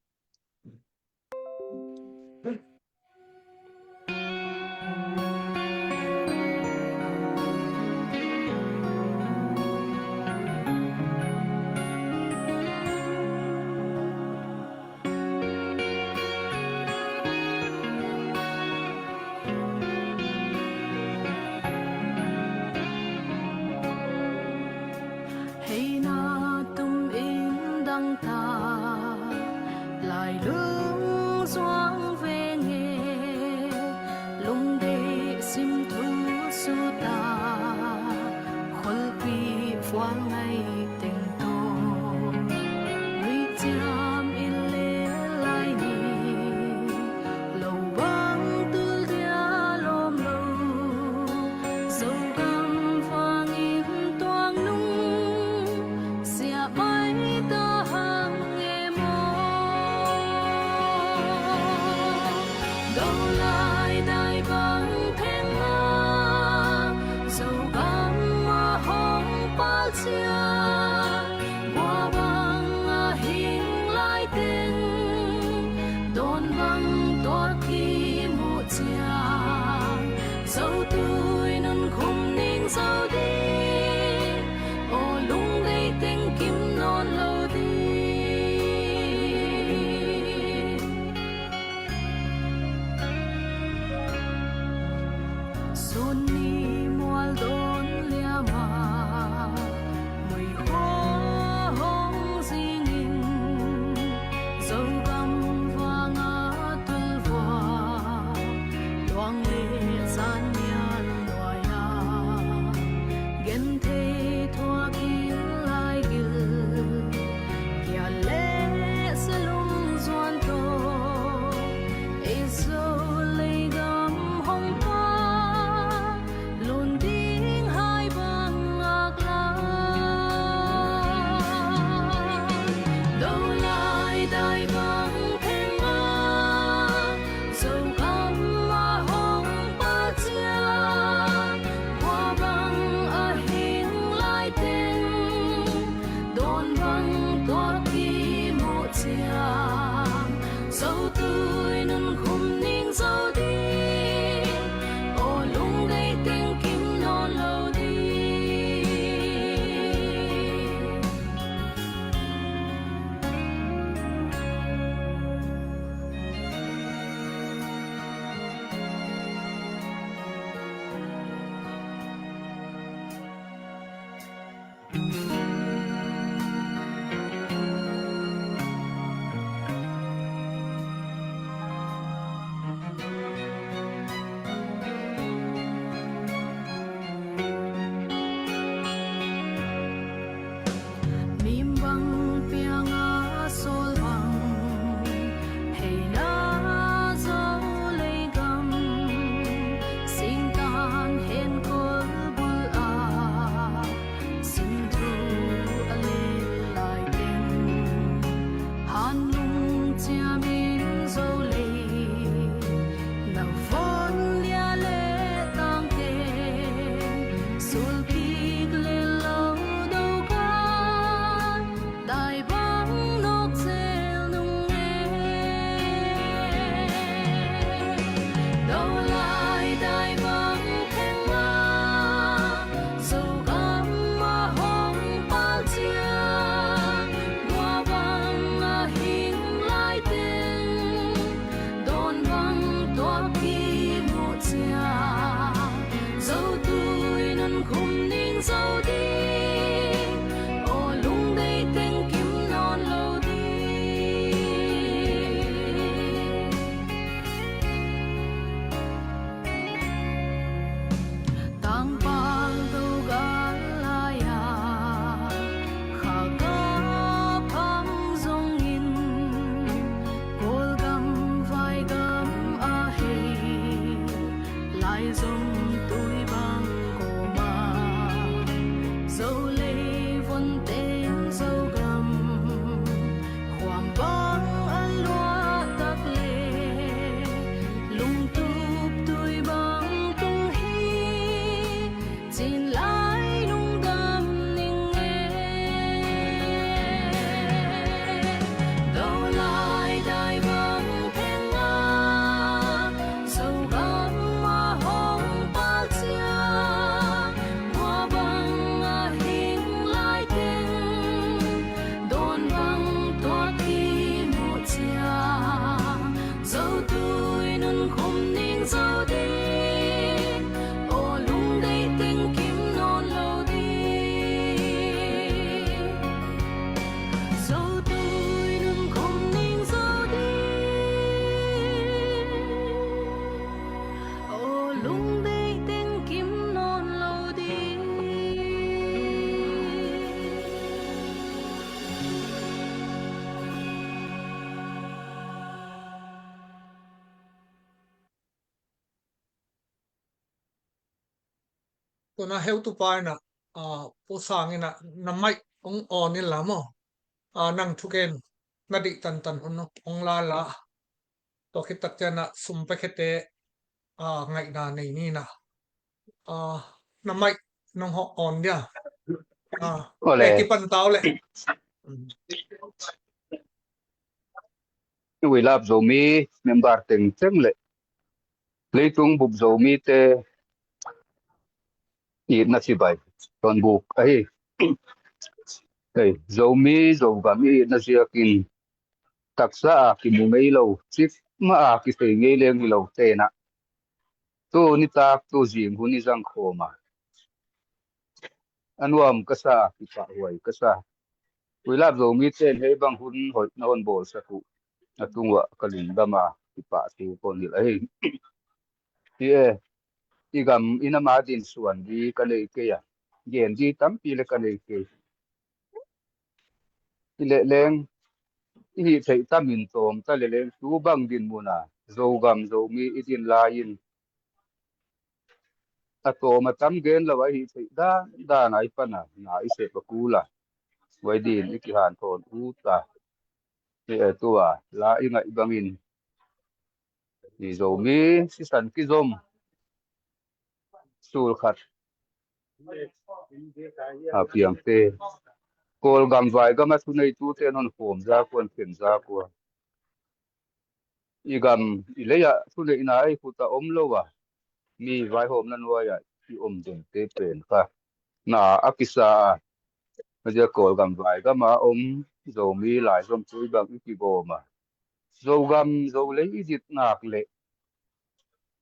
Hei na tum in dang ta, lailung zuang veng e, lungdeih sim thu su ta, kholpi fual ngai teng tawh, nuiciam in le lai ni, lo bang tul dia lawm lo, Zogam vangin tuang nung siah mai ta hang e maw. Do lai dai bang theng a, Zogam a hong pal cia, bua bang a hing lai teng, dawn bang tuak hi muh ciang, zo tui nun khum ning zo ding, aw lungdei teng kim nawn lo ding. Sun ni mual dawn liam a, muihua hong zingin, Zogam vang a tul vua, luang le zan mial nuai a, genthei thuak in lai gil, kia le salung zuan tawh, ei Zo leigam hong pa, lun ding hai bang ngak lai. Do lai dai bang theng a, Zogam a hong pal cia, Mim bang piang a sawl bang, hei na zo lei gam, singtan hen kol bul a, sin thu a len lai teng, han lung ciam in zo lei, na von lia le tang teng, sulkik le lo do kan, dai bang nok cel nung e. Do lai dai bang theng a, Zogam a hong pal ciang, gua bang a hing lai teng, dawn bang tuak kimu ciang, Zotui nun khum ning zo ding, aw lungdei teng kim nawn lo ding. Tangpal do gal lai-a, Kha gam phang zongin, Kawlgam vaigam a hei, lai zom tui bang kawma, Zolei von teng Zogam, khuam bang a luah tak le, lungtup tui bang tung hi, cin lai lungdam ning e. Do lai dai bang theng a, Zogam a hong pal ciang, gua bang a hing lai teng, dawn bang tuak kimu ciang, Zotui nun khum ning zo ding, aw lungdei teng kim nawn lo ding. Zotui nun khum ning zo ding, aw lungdei teng kim nawn lo ding. Tuna heutupa in ah, ah, Pu Sang in ah na mic hong on in la maw. Ah, nang thugen na dih tantan hun hong la la. Tua khit tak ciang ah sum pekhiate, ah, ngaihna nei ni na. Ah, na mic nong hawh on dia. Ah, awle. Eh, kipan ta uh le. We Love Zomi member tengteng le leitung bup Zomite itna cibai tonbuk ahi. Hei, Zomi Zogam i itna ziakin taksa a kimu ngei lo, cikmah a kisei ngei leng hi lo tenah tu nitak tu zing hun i zang khawm a, a nuam ka sa, kipahhuai ka sa. We Love Zomite in hei bang hun hoih na hon bawlsak uh a tung uah ka lungdam a, kipah thu ka hon hilh ahi. Hi e, i gam i nam a din suan di ka nei kei a, gen di tampi le ka nei kei. I lehleng i hih theih tamin tawm ta lehleng tu bang dinmun a Zogam Zomi i din lai-in a tawm a tam gen lo a i hih theih dan dan a i pan a na i sep a kul a, vai din i kihanthawn ut a. Hi e, tu a la i ngaih bangin i Zomi sisan kizom sul khat a piangte, Kawlgam vaigam a thuneitute in hon khawm zak uh, hon khen zak uh a, i gam i lei ah thuneihna ei khut ah om lo a, mi vaihawmna nuai ah i om dente pen kha na a kisa a, a zia Kawlgam vaigam a om Zomi laizom tui bang i kigawm a, Zogam Zolei i zit nak leh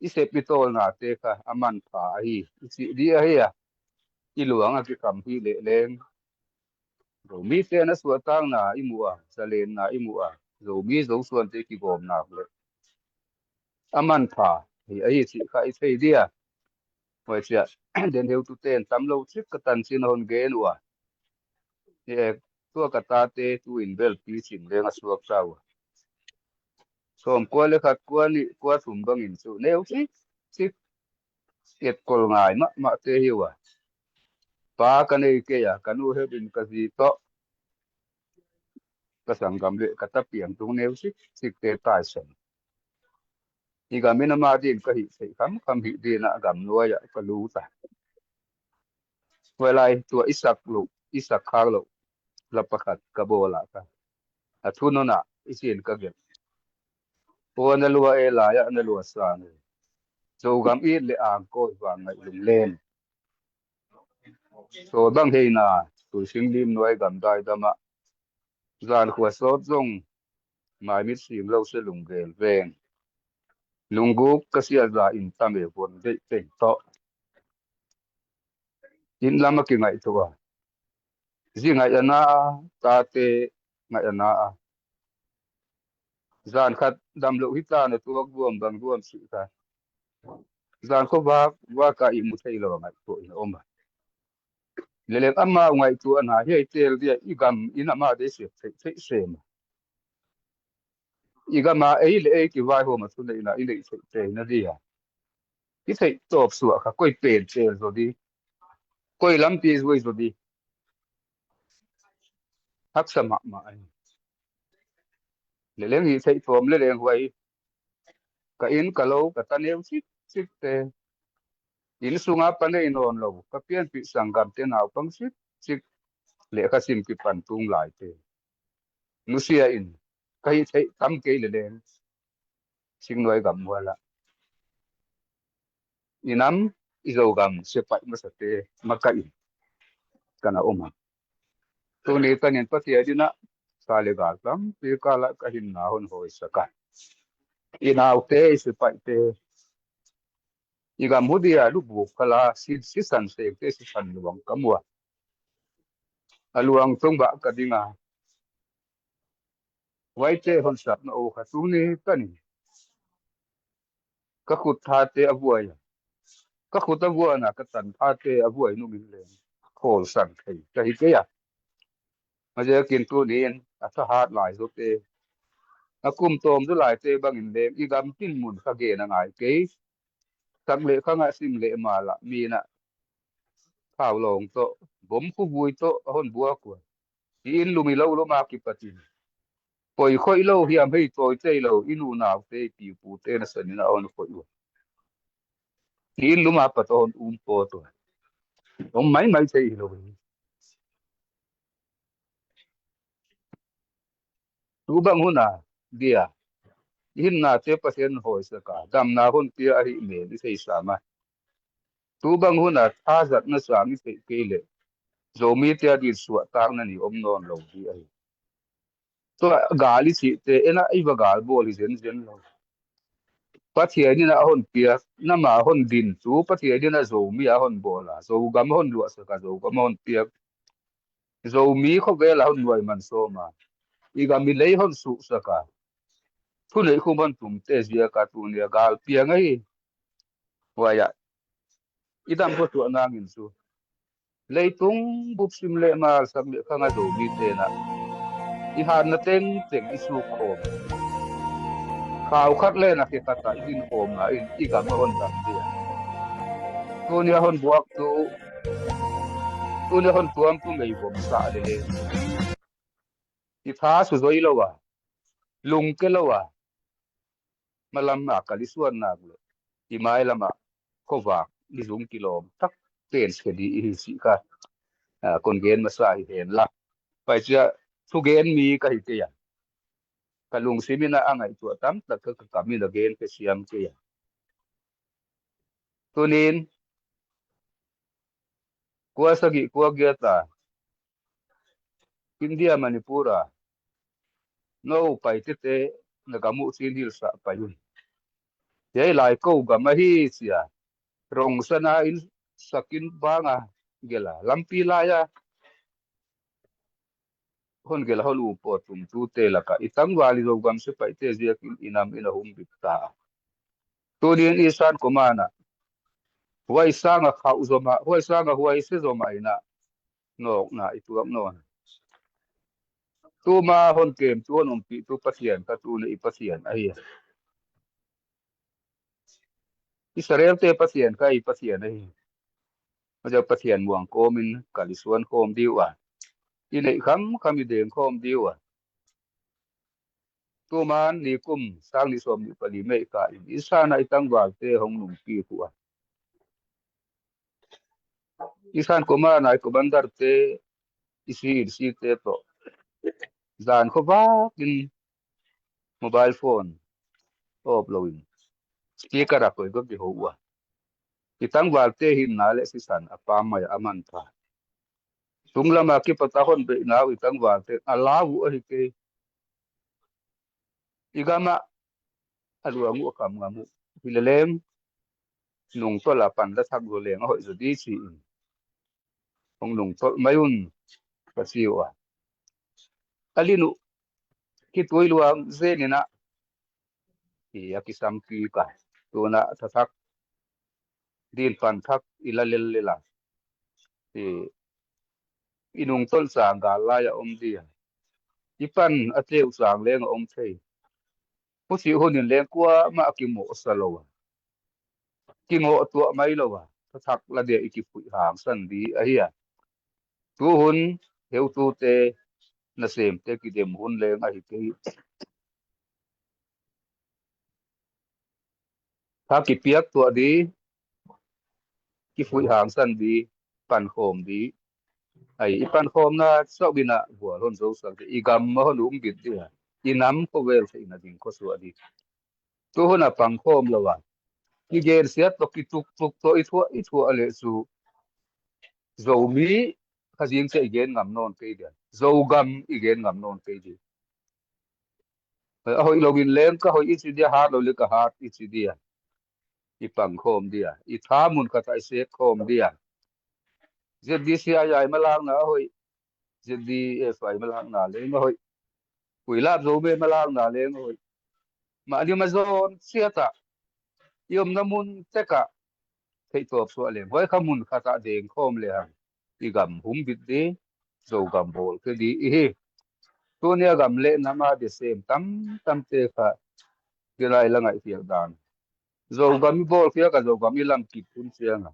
i sep i tawlnate kha a manpha ahi i cih di ahi a, i luang a kikham hi lehleng Zomite na suahtakna i muh a, zalenna i muh a, Zomi Zosuante kigawmna le a manpha hi ahi cih kha i thei dia. Huai ciah, den heutute in tam lo cik ka tancin a hon gen uh a. Hi e, tua ka tate tu in bel picing leng a suak ta uh a. Sawmkua le khat, kua nih, kua thum bangin cu neu cik cik, etkol ngai mahmah te hi uh a. Pa ka nei kei a, ka nu heuh in ka zi tawh, ka sanggam le ka tapiang tung neu cik cik te taisan. I gam in amah din ka hih theih khamkham hih din ah gam nuai ah ka lut a. Huai lai tua i sak loh, i sak khak loh la pakhat ka bawl a, ka, a thu nunah i sin ka gelh. Aw, na lua e, lai ah na lua sang e. Zogam it le angkawi vang ngaih lunglen. Sawl bang heina, Tuising Lim nuai gam daidam ah, zan khua sawt zong maimit sim lo se lunggel veng. Lungguk ka siaza in tam e, von deih teng tawh. Inn lam a kingaihtuah a, zi ngaih a na a, tate ngaih a na a. Zan khat dam loh hi ta na tuak vuam bang vuam sih kha. Zan khuavak vak a i mu thei lo a ngaihtuah in a om a. Leleng amau ngaihtuahna hiai tel dia i gam in amah dei siat theih theih sem a. I gam a ei le ei kivaihawm a thuneihna i neih theih theihna dia i theih tawp suah kha, koi pen tel zaw di, koi lampi zuai zaw di. Haksa mahmah ahi. Leleng hih theih tawm leleng huai ka inn ka lo ka ta neu cik cik te, inn sunga pa nei nawn lo ka pianpih sanggamte naupang cik cik, lehkha sim kipan tung lai te nusia in ka hih theih tam kei leleng, Singnuai gam mual ah i nam i Zogam sepaih masate makaih in ka na om a. Tuni tanin Pathian in ah sa le gal tampi kal ah ka hinna hon hawisak a, i naute, i sepaihte, i gam hu dia lubuk kal a si, sisan sengte sisan luang ka mu a. A luang tung bah ka ding a, huaite hon sapna uh kha tuni tanin ka khut thate a vuai a, ka khut a vuan a, ka tan thate a vuai nung in leng khawlsan thei ka hi kei a. Maziakin tuni in a thahat lai zawte, a kum tawm zaw laite bangin leng i gam tin mun kha gen a ngai kei. Sak leh khang ah sim leh mal ah mi in ah thau lawng tawh, bom khuvui tawh a hon buak uh a. I inn lum i lo lum a kipat in poi khoih lo hiam, hei tawi tei lo i nu naute, i pi u pute nasan in a hon khoih uh a. I inn lum a pat a hon um pawt uh a. Om maimai thei hi lo hi. Tu bang hun a dia i hinnate Pathian hawisak a, damna hon pia ahih mel i thei sam a. Tu bang hun a thazatna sang i theih kei leh Zomite a din suahtakna ni om nawn lo ding ahi. Tua gal i cihte en ah i va gal bawl hi zenzen lo. Pathian in ah a hon piak, nama hon din tu Pathian in ah Zomi a hon bawl a, Zogam a hon luahsak a, Zogam a hon piak, Zomi khovel a hon nuai man sawm a, i gam i lei hon suhsak a, thuneih khum hon tumte ziak a tuni a gal piang ahi. Huai ah i dam khuasuah nangin cu leitung bup sim leh mal, sak leh khang a Zomite in ah i hatna tengteng i suk khawm, khau khat leh na khe khat ah i din khawm a, in i gam a hon dam ding a. Tuni a hon buak tu, tuni a hon tuam tu mei vom sah leh leh i tha su zoi lo a, lungke lo a, malam a kal i suan nak leh i mailam ah khuavak i zung kilawm tak pen se ding i hi cih kha, ah, kon gen masa hi hen la. Pai ciah thugen mi ka hi kei a, ka lungsim in ah a ngaihtuah tamtak kha ka kam in a gen ka siam kei a. Tunin kua sagih kua giat a India, Manipur a no pai tete na gam uh cin hilhsah pai un. Hiai lai ko gam ahi cia rong sana in sakin bang a gel a, lampi lai a hon gelh a hon um pawh tumtute lakah i tangval i Zogam sipaihte ziakin i nam in a humbit ta. Tunin i san komanah huai sanga khauh zomah, huai sanga huai se zomah inah nawkna i tuak nawn. Tuma hon kemtu hon ompihtu Pathian kha tuna i Pathian ahi. Israelte Pathian kha i Pathian ahi. Maziau Pathian muang kawmin kal i suan khawm diu a, i neih khamkham i deng khawm diu a. Tuman nikum sang nih sawm nih pali meih kah in i sana i tangvalte hong nungpi uh a, i san komanah i commander-te, i C in C-te tawh zan khuavakin mobile phone awp loin speaker a koi gawp i ho uh a, i tangvalte hinna le sisan a pam mai a a manpha. Sunglamah kipata hon beihna uh i tangvalte a lau uh ahi kei. I gamah a luang uh a kam ngam uh hi leleng, nungtolh a pan la thak zaw leng a hoih zaw di ci-in hong nungtolh mai un ka ci uh a, a lin uh kitui luang zeninah i a kisam kik a, tunah thathak din pan thak i la lellel a, i, i nungtolh sang gal lai a om di a, i pan a teu sang leng a om thei. Hucih hunin leng kuamah a kimawhsa lo a, kimawh tuah mai lo a, thathak la dia i kifuih hangsan di ahi a. Tuhun heutute nasemte kidem hun leng ahi kei. Tha kipiak tuah di, kifuih hangsan di, pankhawm di. Ai, i pankhawmna sauh inah vual hon zosak di, i gam a hon umbit di a, i nam khovel theihna ding khuasuah di. Tuhun a pangkhawm lo a, kigensiat tawh kituktuk tawh i thuah i thuah leh cu Zomi kha zing ciah i gen ngam nawn kei dia, Zogam i gen ngam nawn kei di. A hoih loin leng ka hoih i ci dia, hat lo le ka hat i ci dia, i pangkhawm dia, i tha mun khatah i sek khawm dia. Z D C I ai malakna a hoih, Z D F ai malakna leng a hoih, Kuilap Zomi malakna leng a hoih. Mahni ma zawn siatah i omna mun tekah theihtawp suah leng huai kha mun khatah deng khawm lehang i gam humbit di, Zogam bawl kei di i hi. Tunia gam le nam a desem tamtamte kha dinai la ngaihkhiak dan, Zogam i bawlkhiak a, Zogam i lamkip hun cianga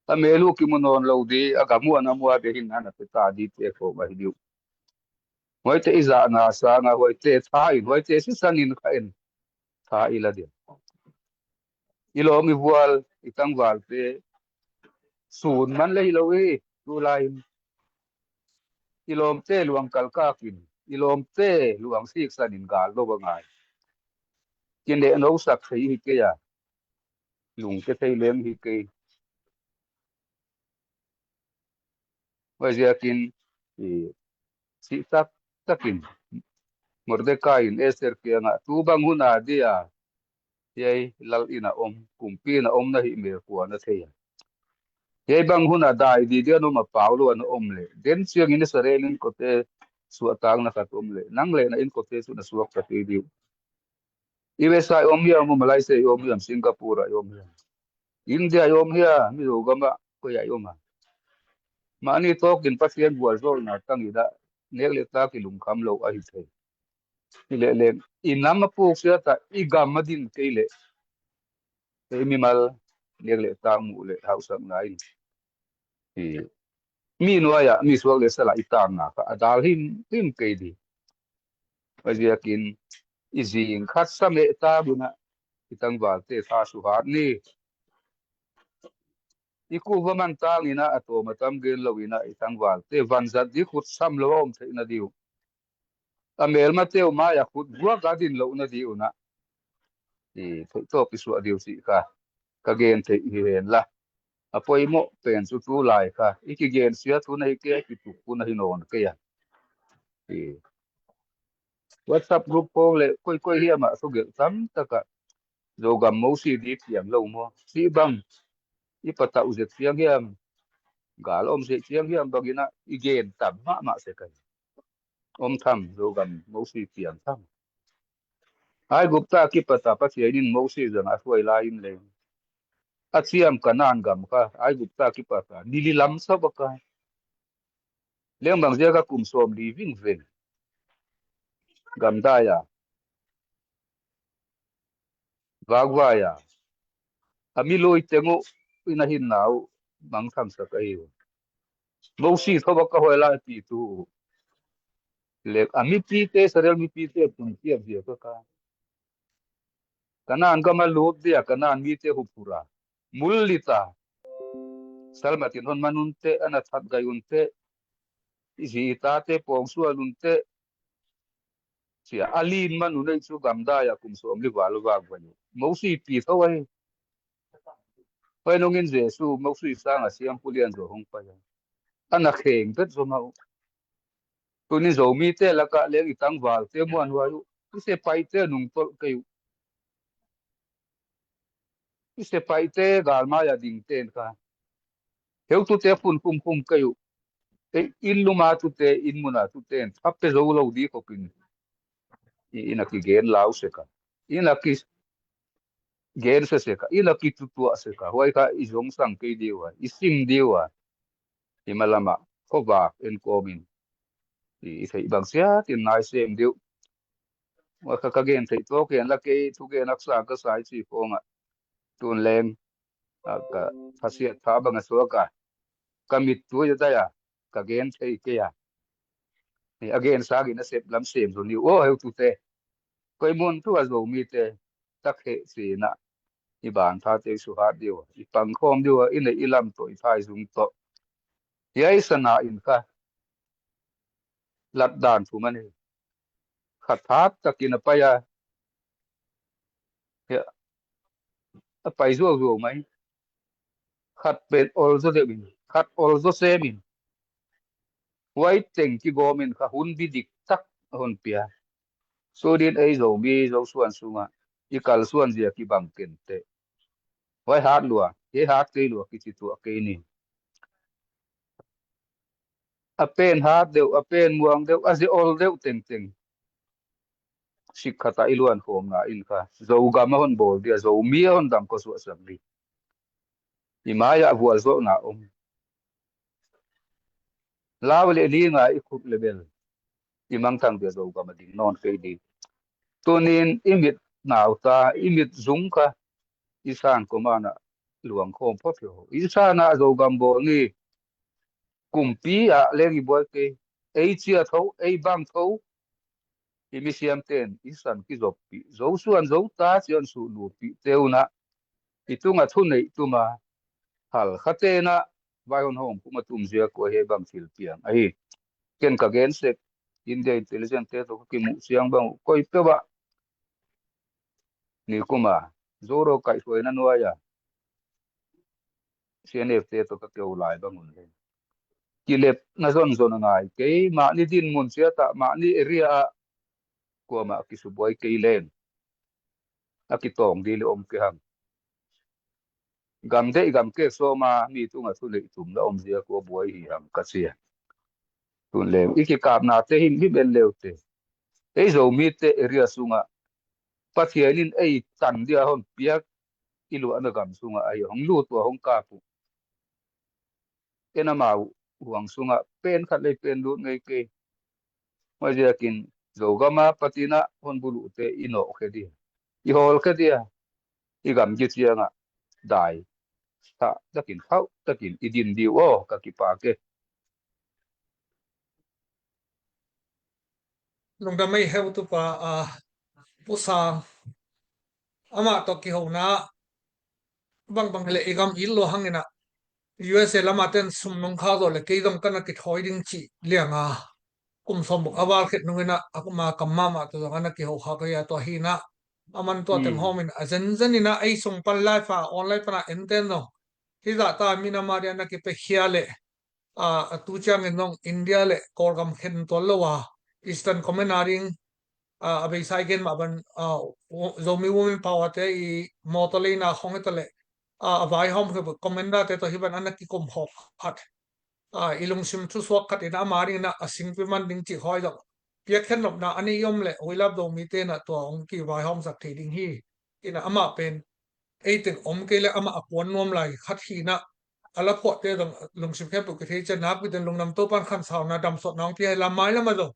a mel uh kimu nawn lo di, a gam uh a nam uh a bia hinna na pia ta dite khawm ahi di uh. Huaite i zahna sanga huaite tha in, huaite sisanin kha in tha i la dia. I lawm i vual i tangvalte sun man le hi lo i hi. Tulai-in i lawmte luang kalkakin, i lawmte luang siksanin gal lo a ngai. Kineh nosak thei hi kei a, lungke thei leng hi kei. Huaiziakin i sih taktakin Mordekai in Esther kiangah, tu bang huna dia hiai lal inn a om, kumpi inn a om na hih mel kua na thei a? Hiai bang huna dai di dia na om a, pau lo a na om leh, den ciangin Israel innkuante suahtakna khat om leh nang leh na innkuante cu na suakta kei di uh. U S A i om hiam, Malaysia i om hiam, Singapore ah i om hiam, India i om hiam, Mizogamah koi ah i om a? Mahni tawkin Pathian vualzawlna tang i dah, nek le tak i lungkham lo ahi thei. Hi leh leng i nam a puk siatah i gam a din kei leh, ei mimal nek le tak muh le hausakna in i mi nuai-ah mi suak le salah i takna kha a dal himhim kei di. Huaiziakin i zing khat sa meh tak inah i tangvalte tha suhat ni. I kuhva man tak inah a tawm a tam gen lo inah i tangvalte vanzat di khut sam lo a om theihna di uh. A melmate uh mai-ah khut guak a din lohna di unah i theihtawp i suah di uh cih kha ka gen theih hi hen la. A poimawh pen cu tulai kha i kigensiat hun ahi kei a, kituk hun ahi nawn kei a. I WhatsApp group khawng le koikoi hiamah thugelh tamtakah Zogam mosi di piang lo maw, cih bang i patauh zet ciang hiam, gal om seh ciang hiam banginah i gen tam mahmah se kai. om tham, Zogam Mosi piang tham. Aigupta kipata Pathian in Mosi zang a thuai lai in leng a ciam Kanan gam kha Aigupta kipata dili lam sa baka leng bang ziaka kum sawm li vingveng gamdai a vakvai a a mi lui teng uh in a hinna uh mangthangsak ahi uh. Mosi tho baka huai lai pi tu uh lek a mipite Israel mipite pun kiak ziaka ka Kanan gama lut dia Kanan mite huphura mullita salmatin hon man unte ana that gai unte zi tate pawngsual unte sia a lin man unei cu gamdai a kum sawm li val vak vai uh Mosi pi tho ahi. Pai nungin Jesu Mosi sanga siang pulian zo hong pai a ana kheng vet zo mah uh. Tuni Zomite lakah leng i tangvalte muanhuai uh i sepaihte nungtolh kei uh. I sepaihte galmai a dingten kha heutute phun khumkhum kei uh. Ei inn luma tute inn muna tuten thape zo lo di khopin i ina kigen lau seka ina ki gen seseka ina kitutuah seka huai kha i zong sang kei diu a i sim diu a i malama khovak en kawmin i theih bang siatin nai sem diu. Huai kha ka gen theih tawk hen la kei thugen aksa ka sai ci khawngah tun leng ka khasiat tha banga suaka ka mit tui a dai a ka gen thei kei a a gen sangin a sep lam sem zo niu aw heutute. Koi mun thu a Zomite takheh cina i ban thate i suhat diu a i pangkhawm diu a i neih i lam tawh i thaizung tawh hiai sana in kha latdan thu man hi. Khat hat takin a pai a a pai zuauzuau mai khat pen ol zaw deuhin khat ol zaw semin huai teng kigawmin kha hun bidik tak a hon pia. Sudin ei Zomi Zosuan sungah i kalsuan zia kibang kente huai hat lua kei hat kei lua kici tuah kei ni. A pen hat deuh a pen muang deuh a zia ol deuh tengteng sikkhata i luan khawmna in kha Zogam a hon bawl dia Zomi a hon dam khuasuahsak di i mai-ah vualzawhna om. Lau le li ngai i khuk le bel i mangthang dia Zogam a ding nawn kei di. Tunin i mit nauta i mit zung kha i san komanah luang khawm phot hi ho i sanah Zogam bawl ni. Kumpi ah leng i buai kei ei cia tho ei bang tho i misiamten i san kizoppih Zosuan Zota cian suh lupih teunah i tunga thuneih tuma hal khatenah vaihon hawm kuma tumzia kua he bang thil piang ahi. Ken ka gen sek India intelligent te tawh ka kimuh siang bang uh koi peuh ah nikuma Zoro kaihhruaina nuai-a C N F te tawh ka keu lai bang un le kilep na zonzon a ngai kei mahni dinmun siatah mahni area ah kuamah kisubuai kei leng a kitawng dili om kei hang. Gam deih gam kek sawma mi tunga thuneih tum la omzia kua buai hi hang ka cia. Tun leng i kikapnate himhim en leute ei Zomite area sungah Pathian in ei tan dia hon piak i luahna gam sungah ahi hong lut tua hong kap uh. En amau huang sungah pen khat lei pen lut ngei kei. Huaiziakin Zogama patina hon buluhte i nawhkhe dia i hawlkhe dia i gamgi ciangah dai thah takin khauh takin i din diu aw ka kipak e. Lungdam ei heutupa a pusa amah tawh kihona bangbang hileh i gam it lua hanginah U S A lama ten sum nong khak zawh le kei zong kana kithawi ding cih lianga kum sawmbuk a valkhet nunginah a kuma kam mahmah tawh zong ana kiho khak ahi a tua hinah a man tua teng hawmin a zenzeninah ei sung pan live a online pana enten zong hizahta minama dia na kipekhia leh a tu ciangin zong India le Kawlgam khen tual lo a Eastern Command a ding a beisa i gen mah ban Zomi Women Power te i mawtaw leina khong hita le a vaihawm khe commander te tawh hi ban ana kikum khawk khat i lungsim thusuak khat in ama dingin a singpi man ding cih khawi zong piakkhiat nopna a nei om leh We Love Zomi te in ah tua hong kivaihawmsak thei ding hi. In ah amah pen eiteng om kei leh amah a kuan nuam lai khat hi in ah, a la phuahte zong lungsim khempeuh kithei ciang nakpi-in lungdam, Topa'n khansauna damsuahna hong pia hi. Lam mailam ah zong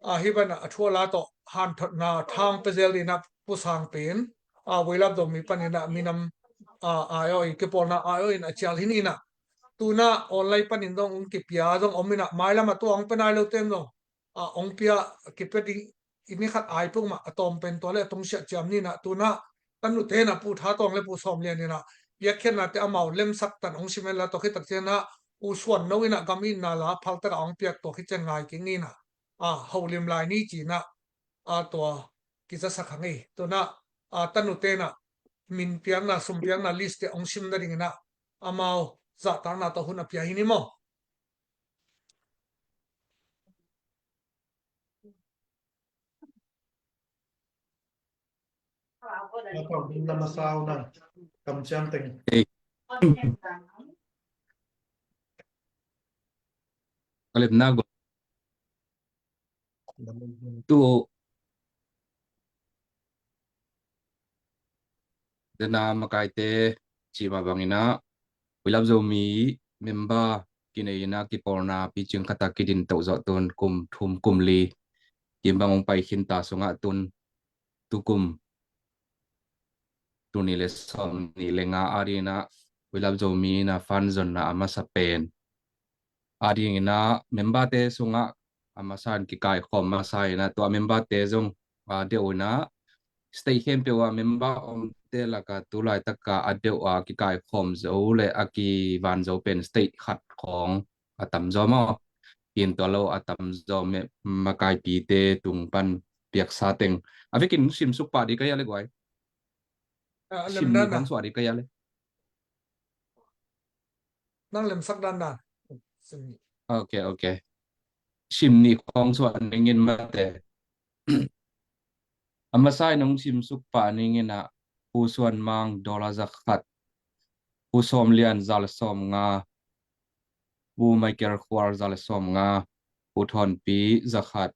a hi ban ah a thu a la tawh hanthotna thang pia zel ding in ah Pu Sang pen a We Love Zomi panin ah minam a ai aw i kipawlna ai aw in a cial hi in ah, tu in ah online panin zong hong kipia zong om in ah, mailam ah tua hong pia nai lo ten zong a hong pia, kipia ding i ni khat ai peuhmah a tawm pen tua leh a tungsiah ciam ni in ah, tu in ah tanu te in ah Pu Tha Tawng leh Pu Sawm Lian in ah piakkhiatnate amau lemsak tan hong sim hen la, tua khit tak ciang in ah U Suan No in ah gam itna la phal tak ah hong piak, tua khit ciang ngai kik ni in ah, a holim lai ni ci in ah, a tua kizasak hang ei. Tu in ah a tanu te in ah min piakna, sum piakna list te hong sim nading in ah amau zahtakna tawh hun a pia hi ni maw? Lam a sau na, kamciam teng. Ei. Ka lemna go. Tu dena makaite cih mah bangin ah We Love Zomi member kinei in ah kipawlna picing khat ah kidin toh zawh tun kum thum kum li kim bang hong pai khin ta sungah tun tukum tul nih leh sawmnih leh nga adingin ah We Love Zomi in ah fund zonna a masa pen adingin ah member te sungah a masa in kikaikhawm masa in ah tua member te zong a deuh in ah state khempeuh ah member omte lakah tu laitak ah a deuh a kikaikhawm zo leh a kivan zo pen state khat khawng a tamzaw maw? Kin tua lo a tamzaw me-, makaipite tung pan piaksa teng a vekin simsuk pah ding ka hia le guai? Ah, sim nih khawng suah ding ka hia le? Nang lemsak dandan. Sim nih. Ok, ok. Sim nih khawng suah ning in mate. A masa in hong simsuk pah ning in ah Pu Suan Mang dollar za khat, Pu Sawm Lian za leh sawmnga, Pu Michael Khual za leh sawmnga, Pu Thawn Pi za khat,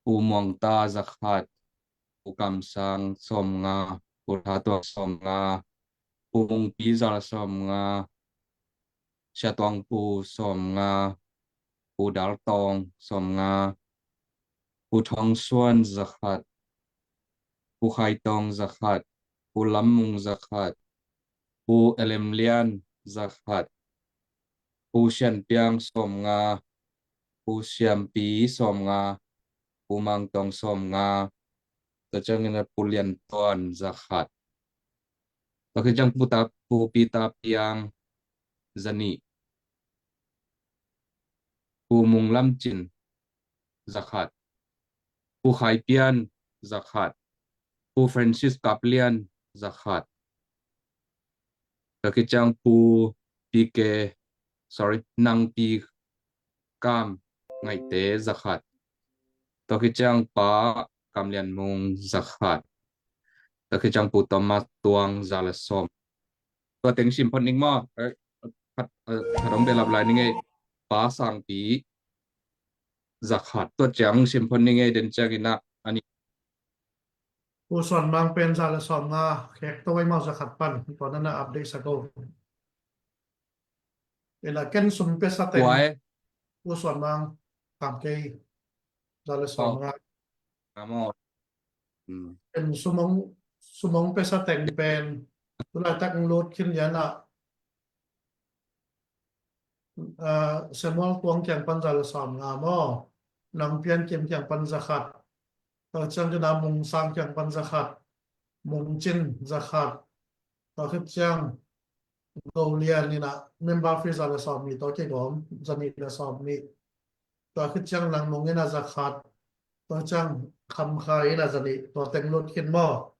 Pu Muang Ta za khat, Pu Kam Sang sawmnga, Pu Tha Tuang sawmnga, Pu Mung Pi za leh sawmnga, Sia Tuang Pu sawmnga, Pu Dal Tawng sawmnga, Pu Thawng Suan za khat, Pu Khai Tawng za khat, Pu Lam Mung za khat, Pu Elem Lian za khat, Pu Sian Piang sawmnga, Pu Siam Pi sawmnga, Pu Mang Tawng sawmnga, tua ciangin ah Pu Lian Tuan za khat. Tua khit ciang Pu Ta, Pu Pi Ta Piang za nih, Pu Mung Lam Cin za khat, Pu Khai Pian za khat, Pu Francis Kap Lian za khat. Tua khit ciang Pu Pi Ke, sorry, Nang Pi Kam Ngaihte za khat. Tua khit ciang Pa Kam Lian Mung za khat. Tua khit ciang Pu Thomas Tuang za leh sawm. Tua teng sim phot ning maw? Eh, khat, eh, khat hong behlap lai ning ei. Pa Sang Pi za khat. Tua ciang sim phot ning ei, den ciangin ah a nih. Pu Suan Mang pen za leh sawmnga, khek to ei maw za khat pan. Tua na na update sa ko. Ina ken sum pesa teng. Pu Suan Mang, kam kei, za leh sawmnga. Ken sum hong, sum hong pesa teng pen tu laitak hong lut khin lian ah, ah, Samuel Tuang kiang pan za leh sawmnga maw? Nang Pian Kim kiang pan za khat. Tua ciang kina Mung Sang kiang pan za khat, Mung Cin za khat. Tua khit ciang Go Lian in ah member fee za leh sawmnih tawh kigawm, za nih leh sawmnih. Tua khit ciang Nang Mung in ah za khat, tua ciang Kham Khai in ah za nih, tua teng lut khin maw?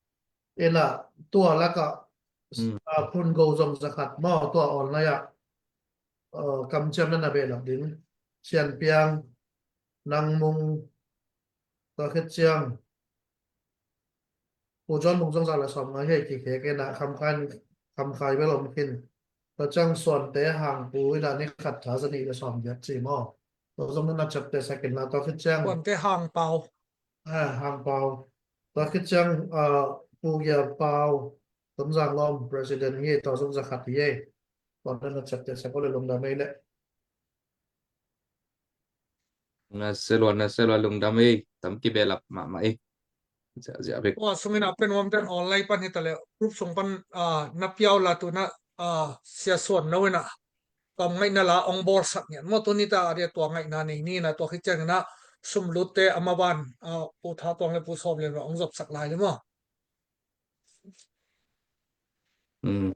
In ah tua lakah, ah, Phun Go zong za khat maw? Tua online ah, ah, kamciam na na behlap ding. Sian Piang, Nang Mung, tua khit ciang Pu John Mung zong za leh sawmnga hi, kikhek in ah Kham Khai, Kham Khai bel om khin. Tua ciang Suante Hang Pu in ah ni khat tha za nih leh sawmgiat ci maw? Tua zong na ciamteh sak in la, tua khit ciang. Puante Hang Pau. Ah, Hang Pau. Tua khit ciang, ah, Pu Gia Pau, Tonzang Lawm President hi, tua zong za khat hi. Tua na ciamteh sak o le, lungdam ei le. Na se lua, na se lua, lungdam ei, tam kibehlap mahmah ei. Ziahziah bek. Tua sungin a pen nuam ten online pan hi ta le, group sung pan, ah, na piau la tu na, ah, Sia Suan Lo in a, kam ngaihna la ong bawlsak ngiat maw, tuni ta a dia tua ngaihna nei ni na, tua khit ciangin a sum lutte a ma ban, ah, Pu Tha Tuang le Pu Sawm Lian ong zopsak lai le maw. Hmm.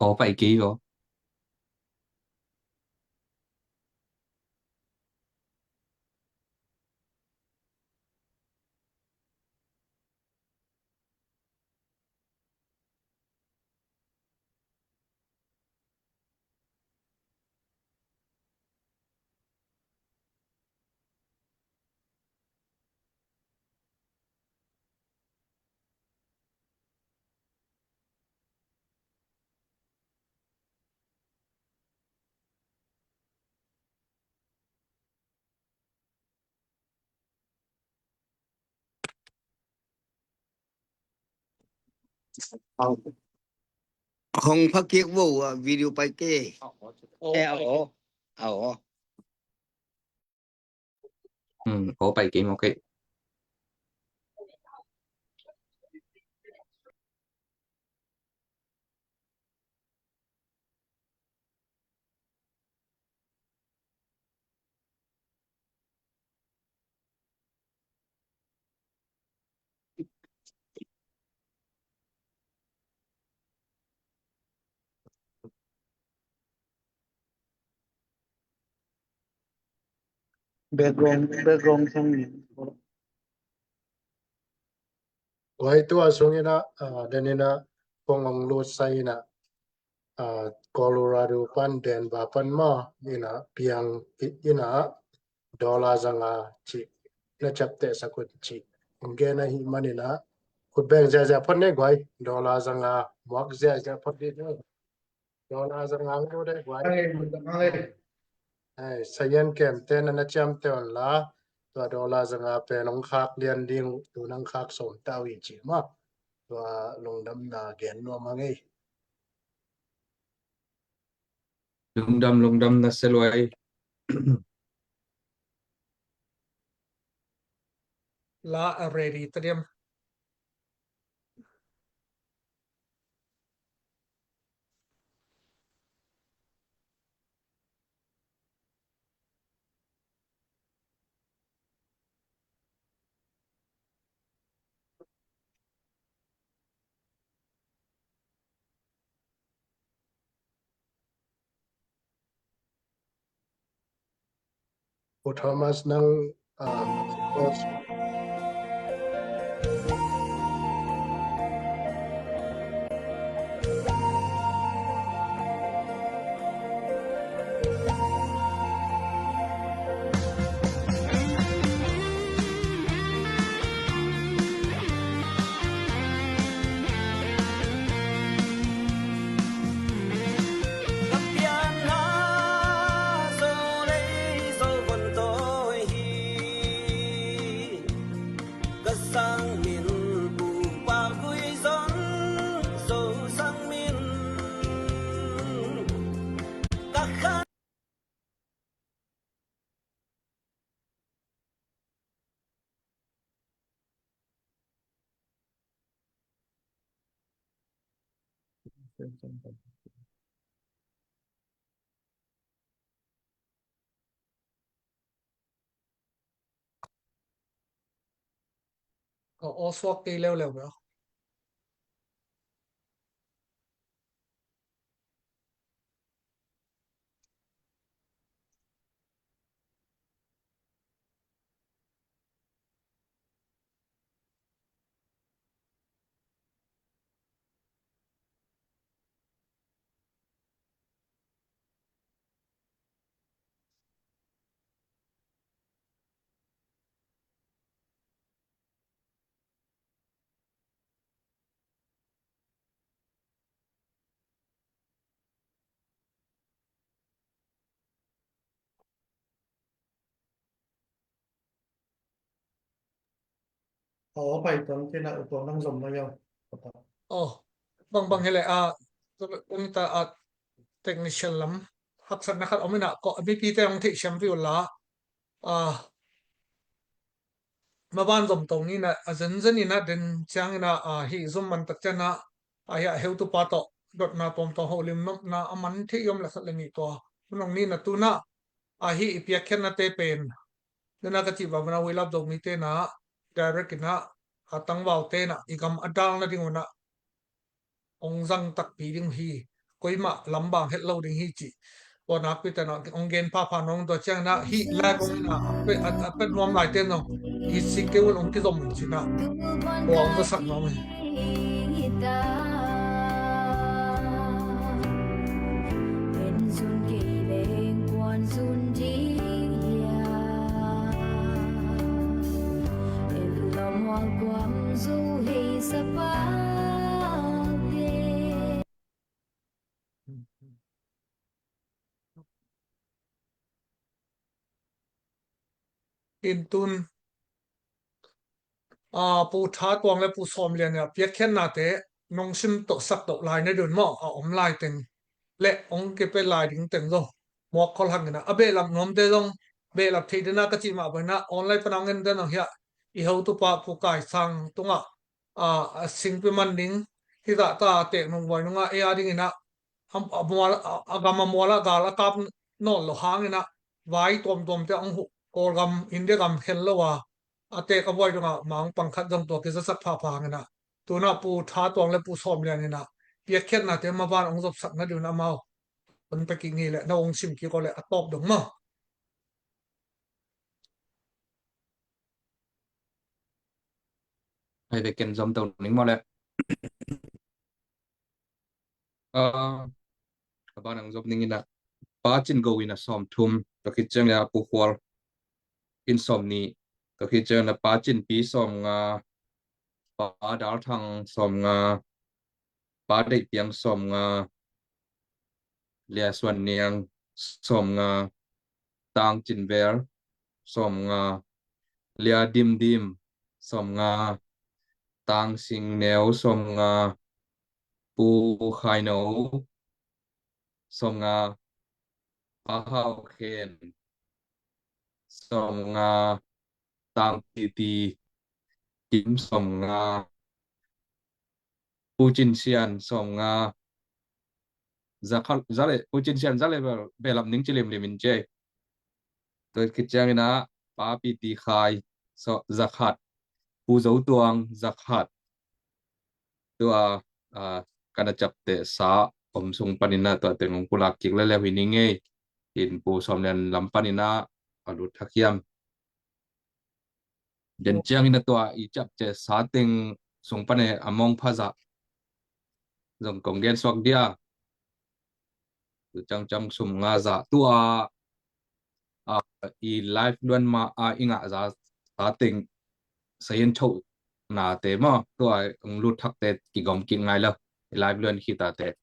Aw pai kei aw. Hong pha kik vo, a video pai kei. Eh, aw. Aw. Hmm, aw pai kei maw kei. Background, background sang ni. Guai, tua sungin ah, ah, den in ah kong ong lut sa in ah, ah, Colorado pan, Denver pan maw, in ah piang in ah dollar zanga ci na ciapteh sak un ci. Ong gen ahih manin ah khut beng ziahziah phot ni guai, dollar zanga muak ziahziah phot dih ni. Dollar zanga ngu deh guai. Ai, zanga ei. Ai, sayan kem te na na ciamteh un la, tua dollar zanga pen ong khak lian ding uh, tu nang khak sawm ta uh hi ci mah. Tua lungdamna gen nuam hang ei. Lungdam, lungdam na se luai. La a ready ta diam. Pu Thomas nang, ah, Ka aw suak kei leuleu bel. Aw, pai tuang kei na, u tuang nang zom mai aw. Aw, bangbang hi leh, a, umi ta, a, technician lam haksatna khat om ina, ko, mipite hong theih siam viu la, a, maban zom tong ina, a zenzen ina, den ciang ina, a, hih zum man tak ciang ina, a, hih a heutupa tawh dotna tuamtuam holimna a man thei om le khat le nih tua. Hunong ni na tuna, a, hih i piakkhiatnate pen, nana ka cih bang ina, We Love Zomite na direct ina, a, tangvalte na i gam a dal nading una hong zang takpi ding uh hi. Koimah lambang het lo ding hi cih tua nakpi tena hong gen phapha nong tua ciang ina, hih lai kong ina a pe, a, a pe nuam laite zong i sik kei un, hong kizom un cina tua hong zasak nuam hi. In tun, a, Pu Tha Tuang le Pu Sawm Lian ina piakkhiatnate nong sim toh sak toh lai na dun maw, a om lai teng le hong kipia lai ding teng zo muak khol hang ina, a behlap nuamte zong behlap thei dena ka cih mah bang ina, online pana hong en den hong hiah i hotupa Pu Kai Sang tunga, a, a singpi man ding, hih zahta tek nung buai nunga ei a ding ina, a, a mual, a, a gam a mual a gal a kap nawn lo hang ina, vai tuamtuamte hong huh, Kawlgam, India gam khen lo a, a tek a buai dunga mang pang khat zong tua kizasak phapha hang ina, tuna Pu Tha Tuang le Pu Sawm Lian ina piakkhiatnate maban hong zopsak na ding ina amau hong pia kik ni le, na hong sim kik aw le a tawp dong maw. Hai ve ken zom to ning maw le. A, a ban ang zom ning ina, Pa Cin Go ina sawm thum, tua khit ciang le a Pu Khual in sawm nih, tua khit ciang le Pa Cin Pi sawm nga, Pa Dal Thang sawm nga, Pa Deih Piang sawm nga, Lia Suan Niang sawm nga, Tang Cin Vel sawm nga, Lia Dim Dim sawm nga, Tang Sing Neu sawm nga, Pu Khai No sawm nga, Pa Hau Khen sawm nga, Tang Ti Ti Kim sawm nga, Pu Cin Sian sawm nga, za khat, za le, Pu Cin Sian za le bel, behlap ning ci limlim in cei. Tua khit ciang ina Pa Pi Ti Khai, so, za khat, Pu Zo Tuang za khat. Tua, a, kana ciapteh sa om sung pan ina tua teng hong pulak kik leuleu hi ning ei. In Pu Sawm Lian lam pan ina a lut thak hiam. Den ciang ina tua i ciapteh sa teng sung pan e a mawngpha zah zong kong gen suak dia. Tu ciang ciang sum nga zah tua, a, i live luan ma a i ngah za sa teng sayin tho nate maw, tua hong lut thakte kigawm kik ngai lo. I live luan khit a te.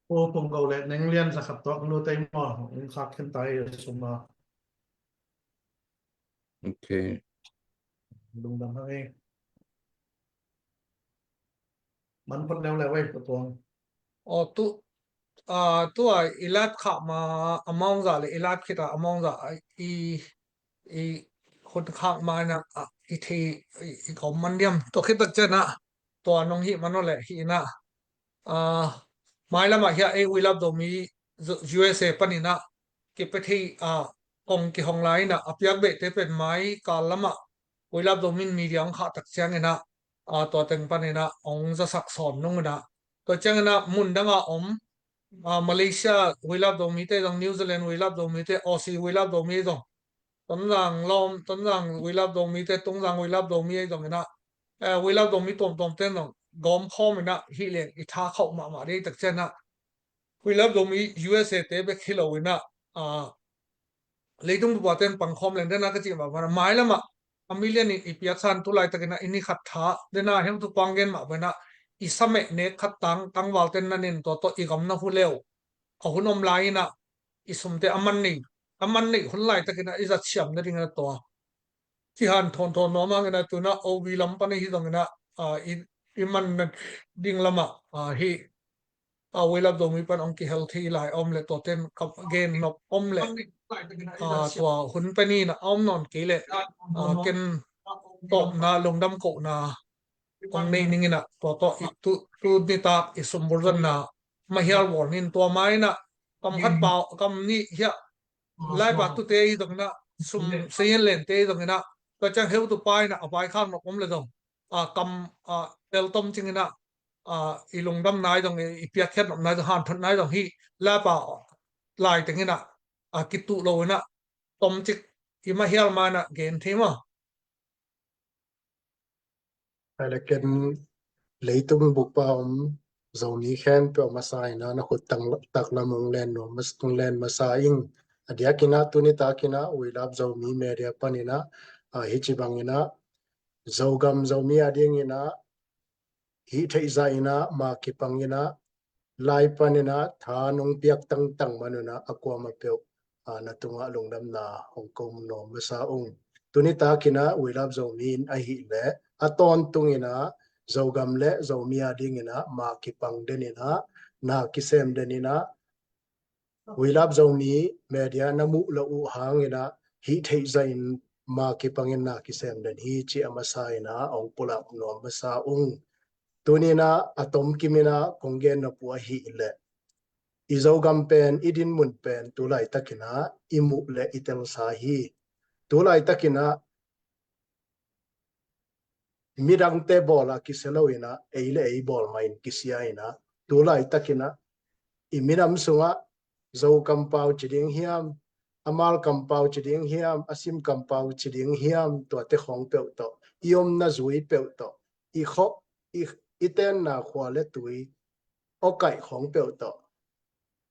Pu Pung Go le Neng Lian za khat tuak lut ei maw, hong khak khen ta ei sum a. Ok. Lungdam hang ei. Man phot leuleu ei, Pu Tuang. Aw, tu, a, tua i live khah ma a mawng zah le i live khit a a mawng zah i, i hun khak ma inah, ah, i thei, i, i kawm man diam. Tua khit tak cianah tua nong hih man aw leh hih inah, ah, mailamah hiah ei We Love Zomi U S A paninah kipia thei, ah, kong kihong lai inah a piak behte pen mai kal lamah We Love Zomi in media hong khah tak cianginah, ah, tua teng paninah hong zasak sawn nung inah, tua cianginah mun danga om, ah, Malaysia We Love Zomite zong, New Zealand We Love Zomite, Aussie We Love Zomi zong, Tonzang lawm, Tonzang We Love Zomite, Tungzang We Love Zomi ei zong inah, eh, We Love Zomi tuamtuam ten zong gawm khawm inah hih leng i tha khauh mahmah dei tak cianah We Love Zomi U S A te bek hi lo inah, ah, leitung bupa ten pang khawm leng dena ka cih mah bana mailamah a million in i piaksan tu laitakinah i ni khat tha dena heutu pang gen mah bana i sameh nek khat tang tangval ten na nen tua tawh i gam na hu leu a hun om lai inah i sumte a man nei, a man nei hun laitakinah i zat siam nading a tua kihan thawnthawn nuam hangin a tunah O V lam pan ahi zongin ah, ah, i, i man ding lamah, ah, hi, ah, We Love Zomi pan hong kihel thei lai a om le tua ten ka gen nop om le, ah, tua hun pen in a om nawn kei le, ah, ken tawpna lungdam kohna hong nei ning in ah tua tawh i tu, tu nitak i sumbur zonna mahial bawl ning tua ma in ah kam khat pau kam nih hiah laipa tute i zongin ah sum seien lente i zongin ah tua ciang heutu pa in ah a vaikhak nop om le zong, ah, kam, ah, tel tom cingin ah, ah, i lungdam nai zong, i, i piakkhiat nop nai zong, hanthot nai zong hi laipa lai tengin ah, ah, kituh lo in ah tom cik i mahial ma in ah gen thei maw? Hai le ken leitung bupa om Zomi khempeuh a masa in ah na khut tang, taklam hong len nuam mas-, hong len masa ing. A diakin ah tuni takin ah We Love Zomi Media panin ah, ah, hici bangin ah Zogam Zomi a dingin ah hih theih zah in ah ma kipang in ah lai panin ah tha nong piak tangtang man un ah a kuamah peuh, ah, na tungah lungdamna hong ko nuam masa ung. Tuni takin ah We Love Zomi in ahih leh a tawntung in ah Zogam le Zomi a dingin ah ma kipang den in ah na kisem den in ah We Love Zomi Media na muh loh uh hangin ah hih theih zah in ma kipangin na kisem den hi ci a masa in ah hong pulak nuam masa ung. Tuni in ah a tomkim in ah kong gen nop uh ahih leh i Zogam pen, i dinmun pen tu laitakin ah i muh le i telsa hi. Tu laitakin ah midangte bawl a kisia lo in ah ei le ei bawl mah in kisia in ah tu laitakin ah i minam sungah Zo kampau ci ding hiam, a mal kampau ci ding hiam, a sim kampau ci ding hiam, tuate khawng peuh tawh, i omna zui peuh tawh, i khawh, i, i tenna khua le tui awkaih khawng peuh tawh,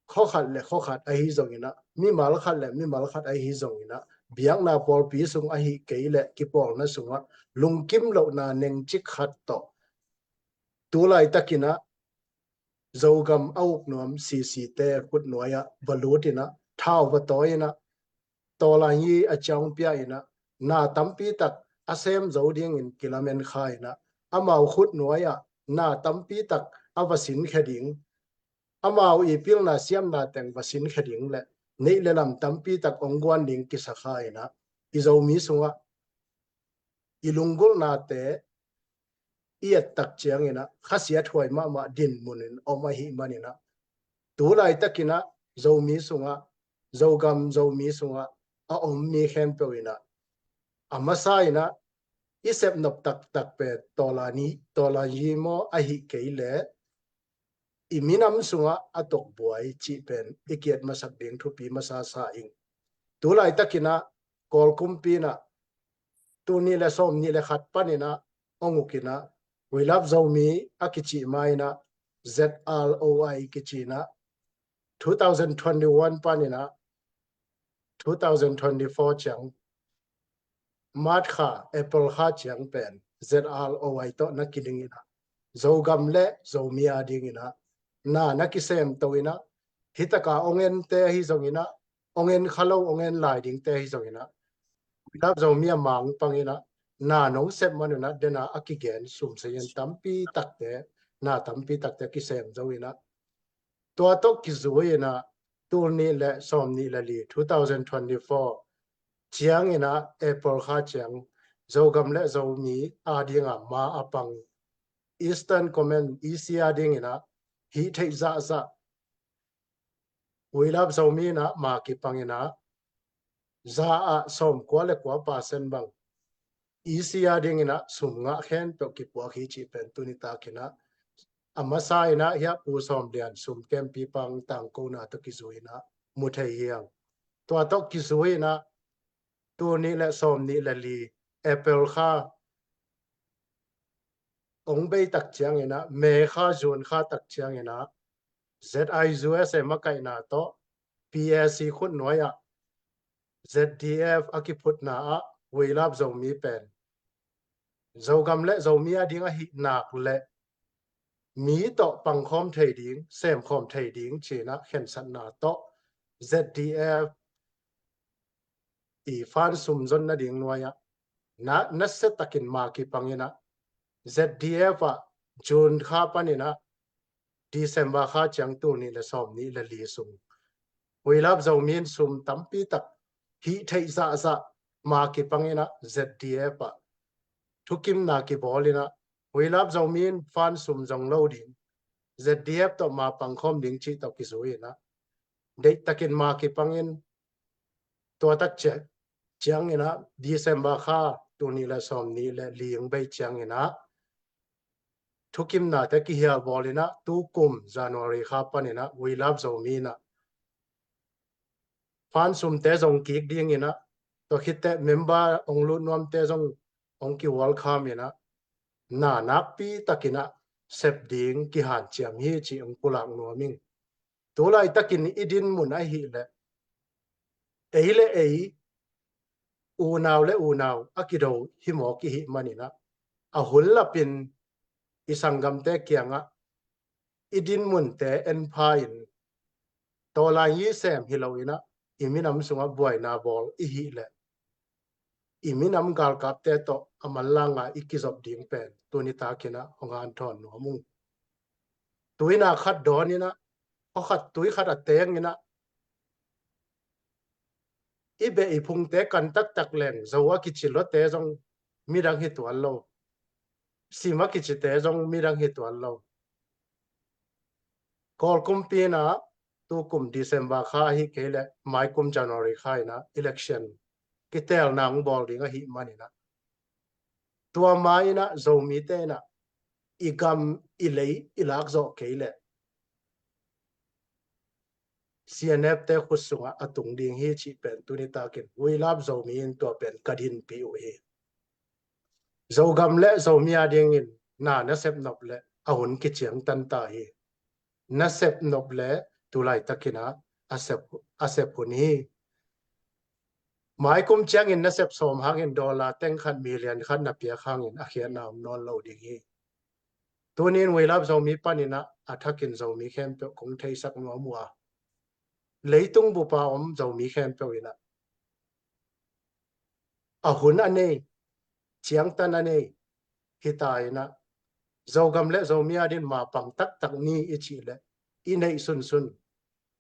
khuakhat le khuakhat ahi zongin ah, mimal khat le mimal khat ahi zongin ah, biakna pawlpi sung ahi kei le kipawlna sungah lungkim lohna nengcik khat tawh tu laitakin ah Zogam a uk nuam C C te khutnuai ah va lut in ah, thau va tawi in ah, tawlan hi a ciang pia in ah, na tampi tak a sem zo dingin kilamen kha in ah, amau khutnuai ah na tampi tak a va sinkhia ding, amau i pilna siamna teng va sinkhia ding le neih le lam tampi tak hong guan ding kisa kha in ah, i Zomi sungah i lunggulhnate i et tak ciangin ah khasiathuai mahmah dinmun in om ahih manin ah tu laitakin ah Zomi sungah, Zogam Zomi sungah a om mi khempeuh in ah a masa in ah i sepnop taktak pen tawlan hi, tawlan hi maw, ahih kei le i minam sungah a tokbuai cih pen i kiat masak ding thupi masa sa ing. Tu laitakin ah Kawl kumpi in ah tul nih le sawm nih le khat panin ah hong uk in ah We Love Zomi a kici ma in ah Z R O I kici in ah two thousand twenty-one panin ah two thousand twenty-four ciang March kha, April kha ciang pen Z R O I tawh na kiding in ah Zogam le Zomi a dingin ah na, na kisem to in ah, hi taka hong ente ahi zongin ah, hong en kha lo hong en lai dingte ahi zongin ah, We Love Zomi a mang pangin ah na nong sep man un ah dena a kigen sum seien tampi takte, na tampi takte kisem zo in ah, tua tawh kizui in ah tul nih le sawm nih le li, two thousand twenty-four ciangin ah April kha ciang Zogam le Zomi adingin ma a pang Eastern Command, E C, adingin ah hih theih zahzah We Love Zomi in ah ma kipangin ah za ah sawmkua le kua percent bang E C adingin ah sum ngah khempeuh kipuak hi cih pen tuni takin ah a masa in ah hiah Pu Sawm Lian sum kempi pang tangkona tawh kizui in ah mu thei hi hang. Tua tawh kizui in ah tul nih le sawm nih le li April kha ong bei tak ciangin ah, May kha, June kha tak ciangin ah, Z I U S A makaihna tawh P A C khutnuai ah Z D F a kiphutna ah We Love Zomi pen Zogam le Zomi ading ahih nak le mi tawh pangkhawm thei ding, semkhawm thei ding ci-in ah khensatna tawh Z D F i fan sum zon nading nuai ah na, nasia takin ma kipangin ah Z D F ah June kha panin ah December kha ciang tul nih le sawm nih le li sung We Love Zomi in sum tampi tak hih theih zahzah ma kipangin ah Z D F ah thukimna kibawl in ah We Love Zomi in fan sum zong lo ding, Z D F tawh ma pangkhawm ding cih tawh kizui in ah deih takin ma kipangin tua tak ciang, ciangin ah December kha tul nih le sawm nih le li ong bei ciangin ah thukimnate kihial bawl in ah tukum January kha panin ah We Love Zomi in ah fan sumte zong kik dingin ah tua khitteh member ong lut nuamte zong ong ki welcome in ah na nakpi takin ah sep ding kihanciam hi cih ong pulak nuam ing. Tulaitakin i dinmun ahih leh ei le ei, unau le unau a kido hi mawk i hih manin ah a hun lapin i sanggamte kiangah i dinmunte en pha in tawlai i sem hi lo in ah i minam sungah buaina bawl i hih leh i minam galkapte tawh a manlang a i kizop ding pen tuni takin ah hong hanthawn nuam ung. Tuina khat dawn in ah, khuakhat tuikhat a teng in ah i beh i phungte kan taktak leng Zo a kici luate zong midang hi tuan lo, Sim a kicite zong midang hi tuan lo. Kawl kumpi in ah tukum December kha ahih kei leh maikum January kha in ah election kitelna hong bawl ding ahih manin ah tua ma in ah Zomite in ah i gam i lei i lak zawh kei leh C N F te khut sungah a tung ding hi cih pen tuni takin We Love Zomi in tua pen ka dinpih uh hi. Zogam le Zomi adingin na nasep nop leh a hun kiciangtan ta hi. Nasep nop leh tulaitakin ah a sep, a sep hun hi. Maikum ciangin nasep sawm hangin dollar teng khat, million khat na piak hangin a khiatna om nawn lo ding hi. Tunin We Love Zomi panin ah a thakin Zomi khempeuh kong theisak nuam uh a, leitung bupa om Zomi khempeuh in ah a hun a nei, ciangtan a nei hi ta in ah Zogam le Zomi adin ma pang taktak ni i cih leh i neih sunsun,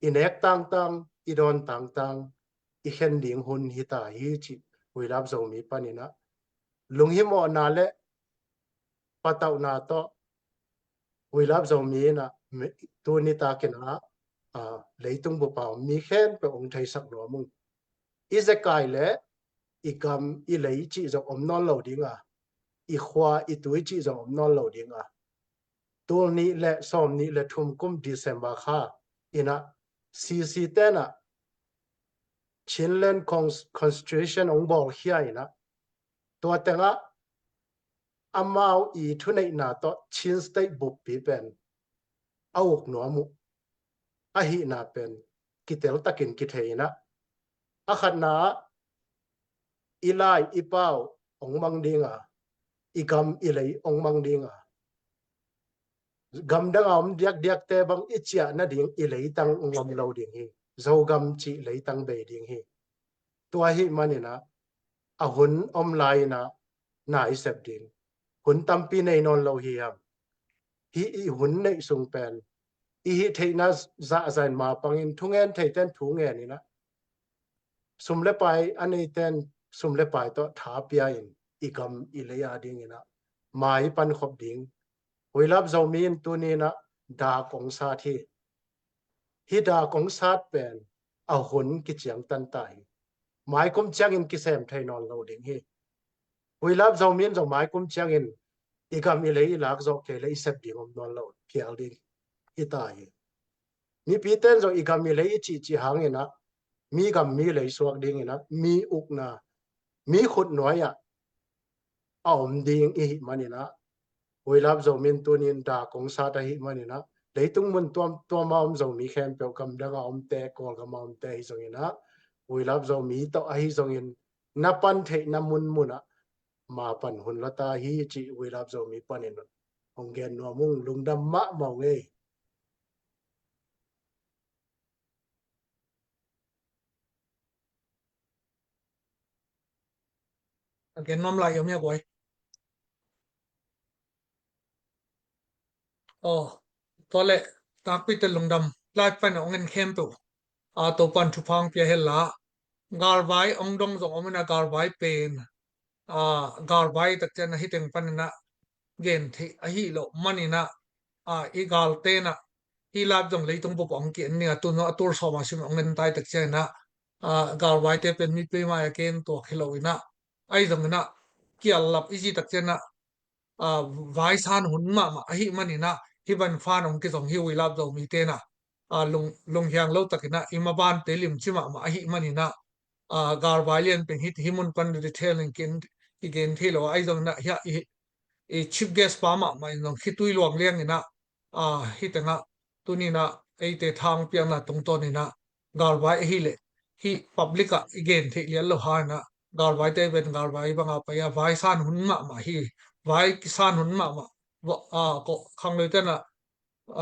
i nek tangtang, i dawn tangtang i khen ding hun hi ta hi cih We Love Zomi panin ah lunghimawhna le patauhna tawh We Love Zomi in ah tuni takin ah leitung bupa mi khempeuh hong theisak nuam ung. I zekai le i gam i lei cih zong om nawn lo ding a, i khua i tui cih zong om nawn lo ding a, tul nih le sawm nih le thum kum December kha in ah C C ten ah Chinland Cons-, Constitution hong bawlkhia in ah tua tengah amau i thuneihna tawh Chin State buppi pen a uk nuam uh ahihna pen kitel takin kithei in ah, a khatna ah i lai i pau hong mang ding a, i gam i lei hong mang ding a, gamdang a om diakdiakte bang i ciah nading i leitang hong om lo ding hi. Zogam cih leitang bei ding hi. Tua ahih manin ah a hun om lai in ah na i sep ding hun tampi nei nawn lo hi hang. Hih i hun neih sung pen i hih theihna zahzah in ma pangin thungen theiten thu ngen in ah sum le pai a neite in sum le pai tawh tha pia in i gam i lei a dingin ah mai pan khop ding. Huilap Zomi in tuni in ah dak ong sat hi. Hih dak ong sat pen a hun kiciangtan ta hi. Mai kum ciangin kisem thei nawn lo ding hi. Huilap Zomi in zong mai kum ciangin i gam i lei i lak zawh kei leh i sep ding om nawn lo, phial ding hi ta hi. Mipite in zong i gam i lei i cihcih hangin ah mi gam mi lei suak dingin ah mi ukna, mi khut nuai ah a om ding i hih manin ah, Huilap Zomi in tuni in dak ong sat ahih manin ah, leitung mun tuamtuam a om Zomi khempeuh, gamdang a omte, Kawlgam a omte ahi zongin ah, Huilap Zomi tawh ahi zongin na pan theihna munmun ah ma pan hun la ta hi, cih Huilap Zomi panin ong gen nuam ung. Lungdam mahmah ung ei. A gen nuam lai om ia guai. Aw, tua leh nakpi teh lungdam. Live pan a ong en khempeuh, a, Topan thupha ong pia hen la. Galvai ong dong zong om in ah, galvai pen, a, galvai tak ciang ah hih teng panin ah gen theih ahih loh manin ah, a, i galte in ah hih live zong leitung bup ong ki-en ning a, tu zong a tul sawm a sim ong en tai tak ciangin ah, a, galvaite pen mipi mai a gen tuak hi lo in ah, ahi zongin ah kial lap i ci tak ciangin ah, a, vai san hun mahmah ahih manin ah, hih ban fan ong kizong hi. Huilap Zomite in ah, a, lung, lunghiang lo takin ah i mabante limci mahmah ahih manin ah, a, galvai lian pen hih, hih mun pan detail in kin, i gen thei lo a, ahi zongin ah hia i, i chief guest pa mahmah in zong khitui luang liang in ah, a, hih teng ah tuni in ah eite tha ong piakna tungtawn in ah galvai ahih leh hih public ah i gen theih lian lo hang in ah, galvaite pen galvai bang a pai a, vai san hun mahmah hi. Vai kisan hun mahmah. Va-, a, ko, khangloite in ah,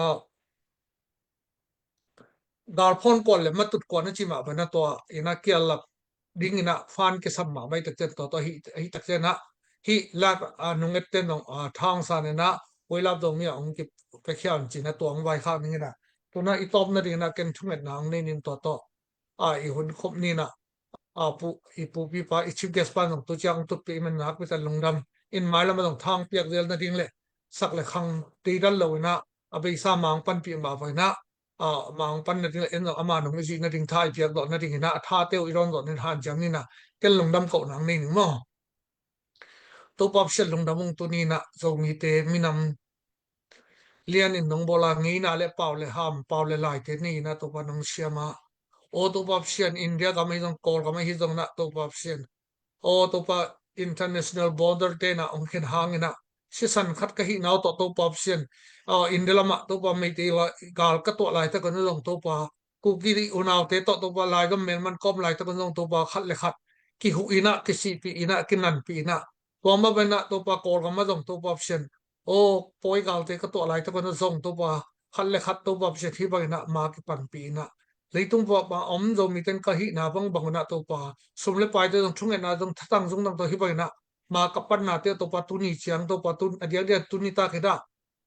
a, galphawn kuan le matut kuan a ci mah bang a, tua in ah kial lap dingin ah fan kisam mahmah i tak ciang, tua, tua hi, hi tak ciang ah, hih live, a, nungette in zong, a, tha ong san in ah, Huilap Zomi ah ong kipiakhia un ci in ah tua ong vaikhak ning in ah, tu in ah i tawpna dingin ah ken thungetna ong nei ning, tua tawh, a, i hun khop ni in ah, a, pu, i pupi pa, i chief guest pa in zong tu ciang ong tutpih i man nakpi tak lungdam. In mailam ah zong tha ong piak zelna ding le sak le khang deidal lo in ah, a beisa ma ong panpih mah bang in ah, a, ma ong panna ding le en zong ama nung i zuihna ding tha i piak zawhna dingin ah, a thate uh i dawn zawh ning, hanciam ni in ah, ken lungdam kohna ong nei ning maw. Topa Pasian lungdam ung. Tuni in ah Zomite minam lian in nong bawl a, ngeina le pau le ham, pau le laite nei in ah Topa nong siam a. Aw Topa Pasian, India gam ahi zong, Kawlgam ahi zong in ah Topa Pasian, aw Topa, international border te in ah ong khen hang in ah sisan khat ka hihna uh tawh Topa Pasian, a, India lam ah Topa Meitei gal ka tuah laitak un zong Topa, Kuki unaute tawh Topa, Laigam melman ka om laitak un zong Topa, khat le khat kihuh in ah, kisihpih in ah, kinanpih in ah, tua mah bang in ah Topa, Kawlgam ah zong Topa Pasian, aw pawi galte ka tuah laitak un zong Topa, khat le khat Topa Pasian, hih bang in ah ma kipanpih in ah, leitung bup a om Zomite in ka hihna bangbang un ah Topa, sum le paite zong, thungetna zong, thatang zong dang tawh hih bang in ah ma ka pannate Topa, tuni ciang Topa, tun, a diakdiak tuni tak hi dah,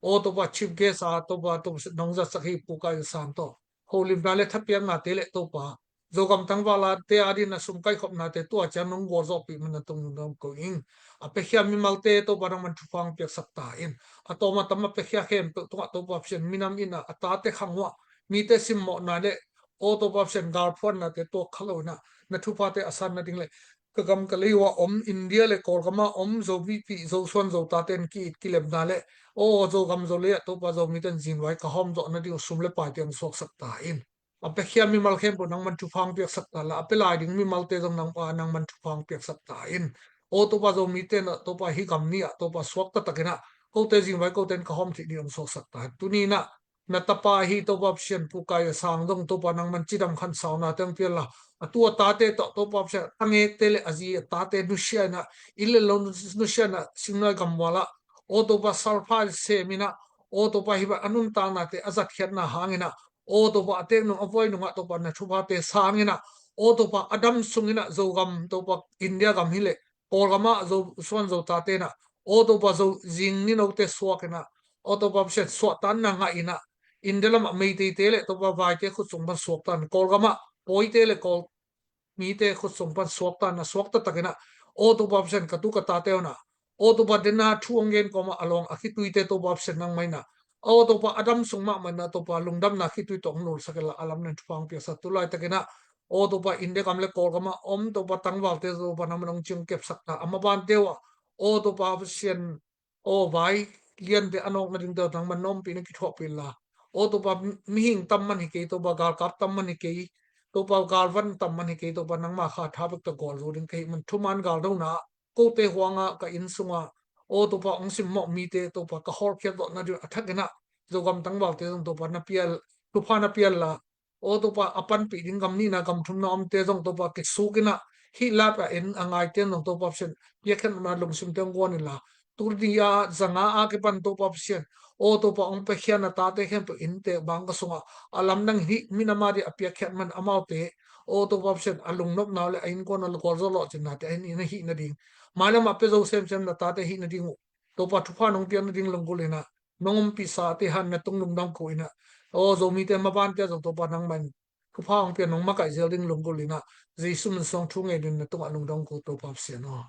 aw Topa, chief guest a Topa, Topa nong zatsak hi Pu Kai Sang tawh holimna le thapiaknate le Topa, Zogam tangvalate a dingin a sum kaikhopnate tua ciang nong gualzawhpih man na tung nong ko ing. A piakhia mimalte Topa nangman thupha ong piaksak ta in. A tawm a tam a piakhia khempeuh tungah Topa Pasian, minam in ah a tate khang uh ah mite simmawhna le, aw Topa Pasian, galphuannate tuak kha lo in ah na thuphate a san nading le, ka gam ka lei uh a om India le Kawlgam a om Zomipih, Zosuan, Zotate in ki-it kilemna le, aw Zogam Zolei ah Topa Zomite in zingvai ka hawm zawh nading uh sum le paite ong suaksak ta in. A piakhia mimal khempeuh nangman thupha ong piaksak ta la, a pia lai ding mimalte zong nang, a, nangman thupha ong piaksak ta in. Aw Topa, Zomite in ah Topa, hih gam ni ah Topa, suakta takin ah kote zingvai kote in ka hawm theih ding ong suaksak ta in. Tuni in ah na tapa hi Topa Pasian, Pu Kai Sang zong Topa, nangman cidam khansaunate ong pia in la, a tu a tate tawh Topa Pasian, a ngekte le a zi a tate nusia in ah, inn le lo nusia in ah, Singnuai gammual ah, aw Topa, salpha sem in ah, aw Topa, hih bang a nuntaknate a zatkhiatna hangin ah, aw Topa, a teek nung a vuai nungah Topa na thuphate sang in ah, aw Topa, a dam sung in ah Zogam Topa, India gam hi leh Kawlgam ah Zosuan Zotate in ah, aw Topa, Zo zing ni note suak in ah, aw Topa Pasian, suahtakna ngah in ah, India lamah Meiteite le Topa vaite khut sung pan suakta in, Kawlgam ah Pawite le Kawl mite khut sung pan suakta na suakta takin ah, aw Topa Pasian, ka tu ka tate un ah, aw Topa, dena thu hong gen kawm ah a lawng a khituite Topa Pasian nangmah in ah, aw Topa, a dam sung mahmah in ah Topa, lungdamna khitui tawh hong nulsak inla, a lamdang thupha hong piaksa. Tulai takin ah, aw Topa, India gam le Kawlgam ah om Topa tangvalte Topa, nangmah in hong ci hong kepsak ta, a mabante uh ah, aw Topa Pasian, aw vai liante a nawk nadingte uh nangmah in na ompih, na kithuahpih inla, aw Topa, mihing tam man hi kei Topa, galkap tam man hi kei Topa, galvan tam man hi kei Topa, nangmah kha tha bek tawh gualzo ding ka hih man, thuman galdona kote huang ah, ka inn sung ah, aw Topa, hong simmawh mite Topa, ka hawlkhiat zawh nading a thakin ah, Zogam tangvalte zong Topa na pia, thupha na pia inla, aw Topa, a panpih ding gam nihna gam thumna omte zong Topa, kisukin ah, hih live a en a ngaite in zong Topa Pasian, piakkhiatna lungsimte hong guan inla, tuni a zanga a kipan Topa Pasian, aw Topa, hong piakhia na tate khempeuh inntek bangkua sung ah, a lamdang hih minam a ding a piakkhiat man amaute, aw Topa Pasian, a lungnopna uh le a innkuan a gualzo lawhcinnate a in, in a hih nading, mailam ah pia zo semsem na tate hih nading uh Topa, thupha nong piak nading lunggulh in ah, nong ompihsate hanna tung lungdam ko in ah, aw Zomite mabante ah zong Topa, nangmah in thupha hong pia, nong makaih zel ding lunggulh in ah, Jesu min suang thu ngen in na tungah lungdam ko Topa Pasian aw.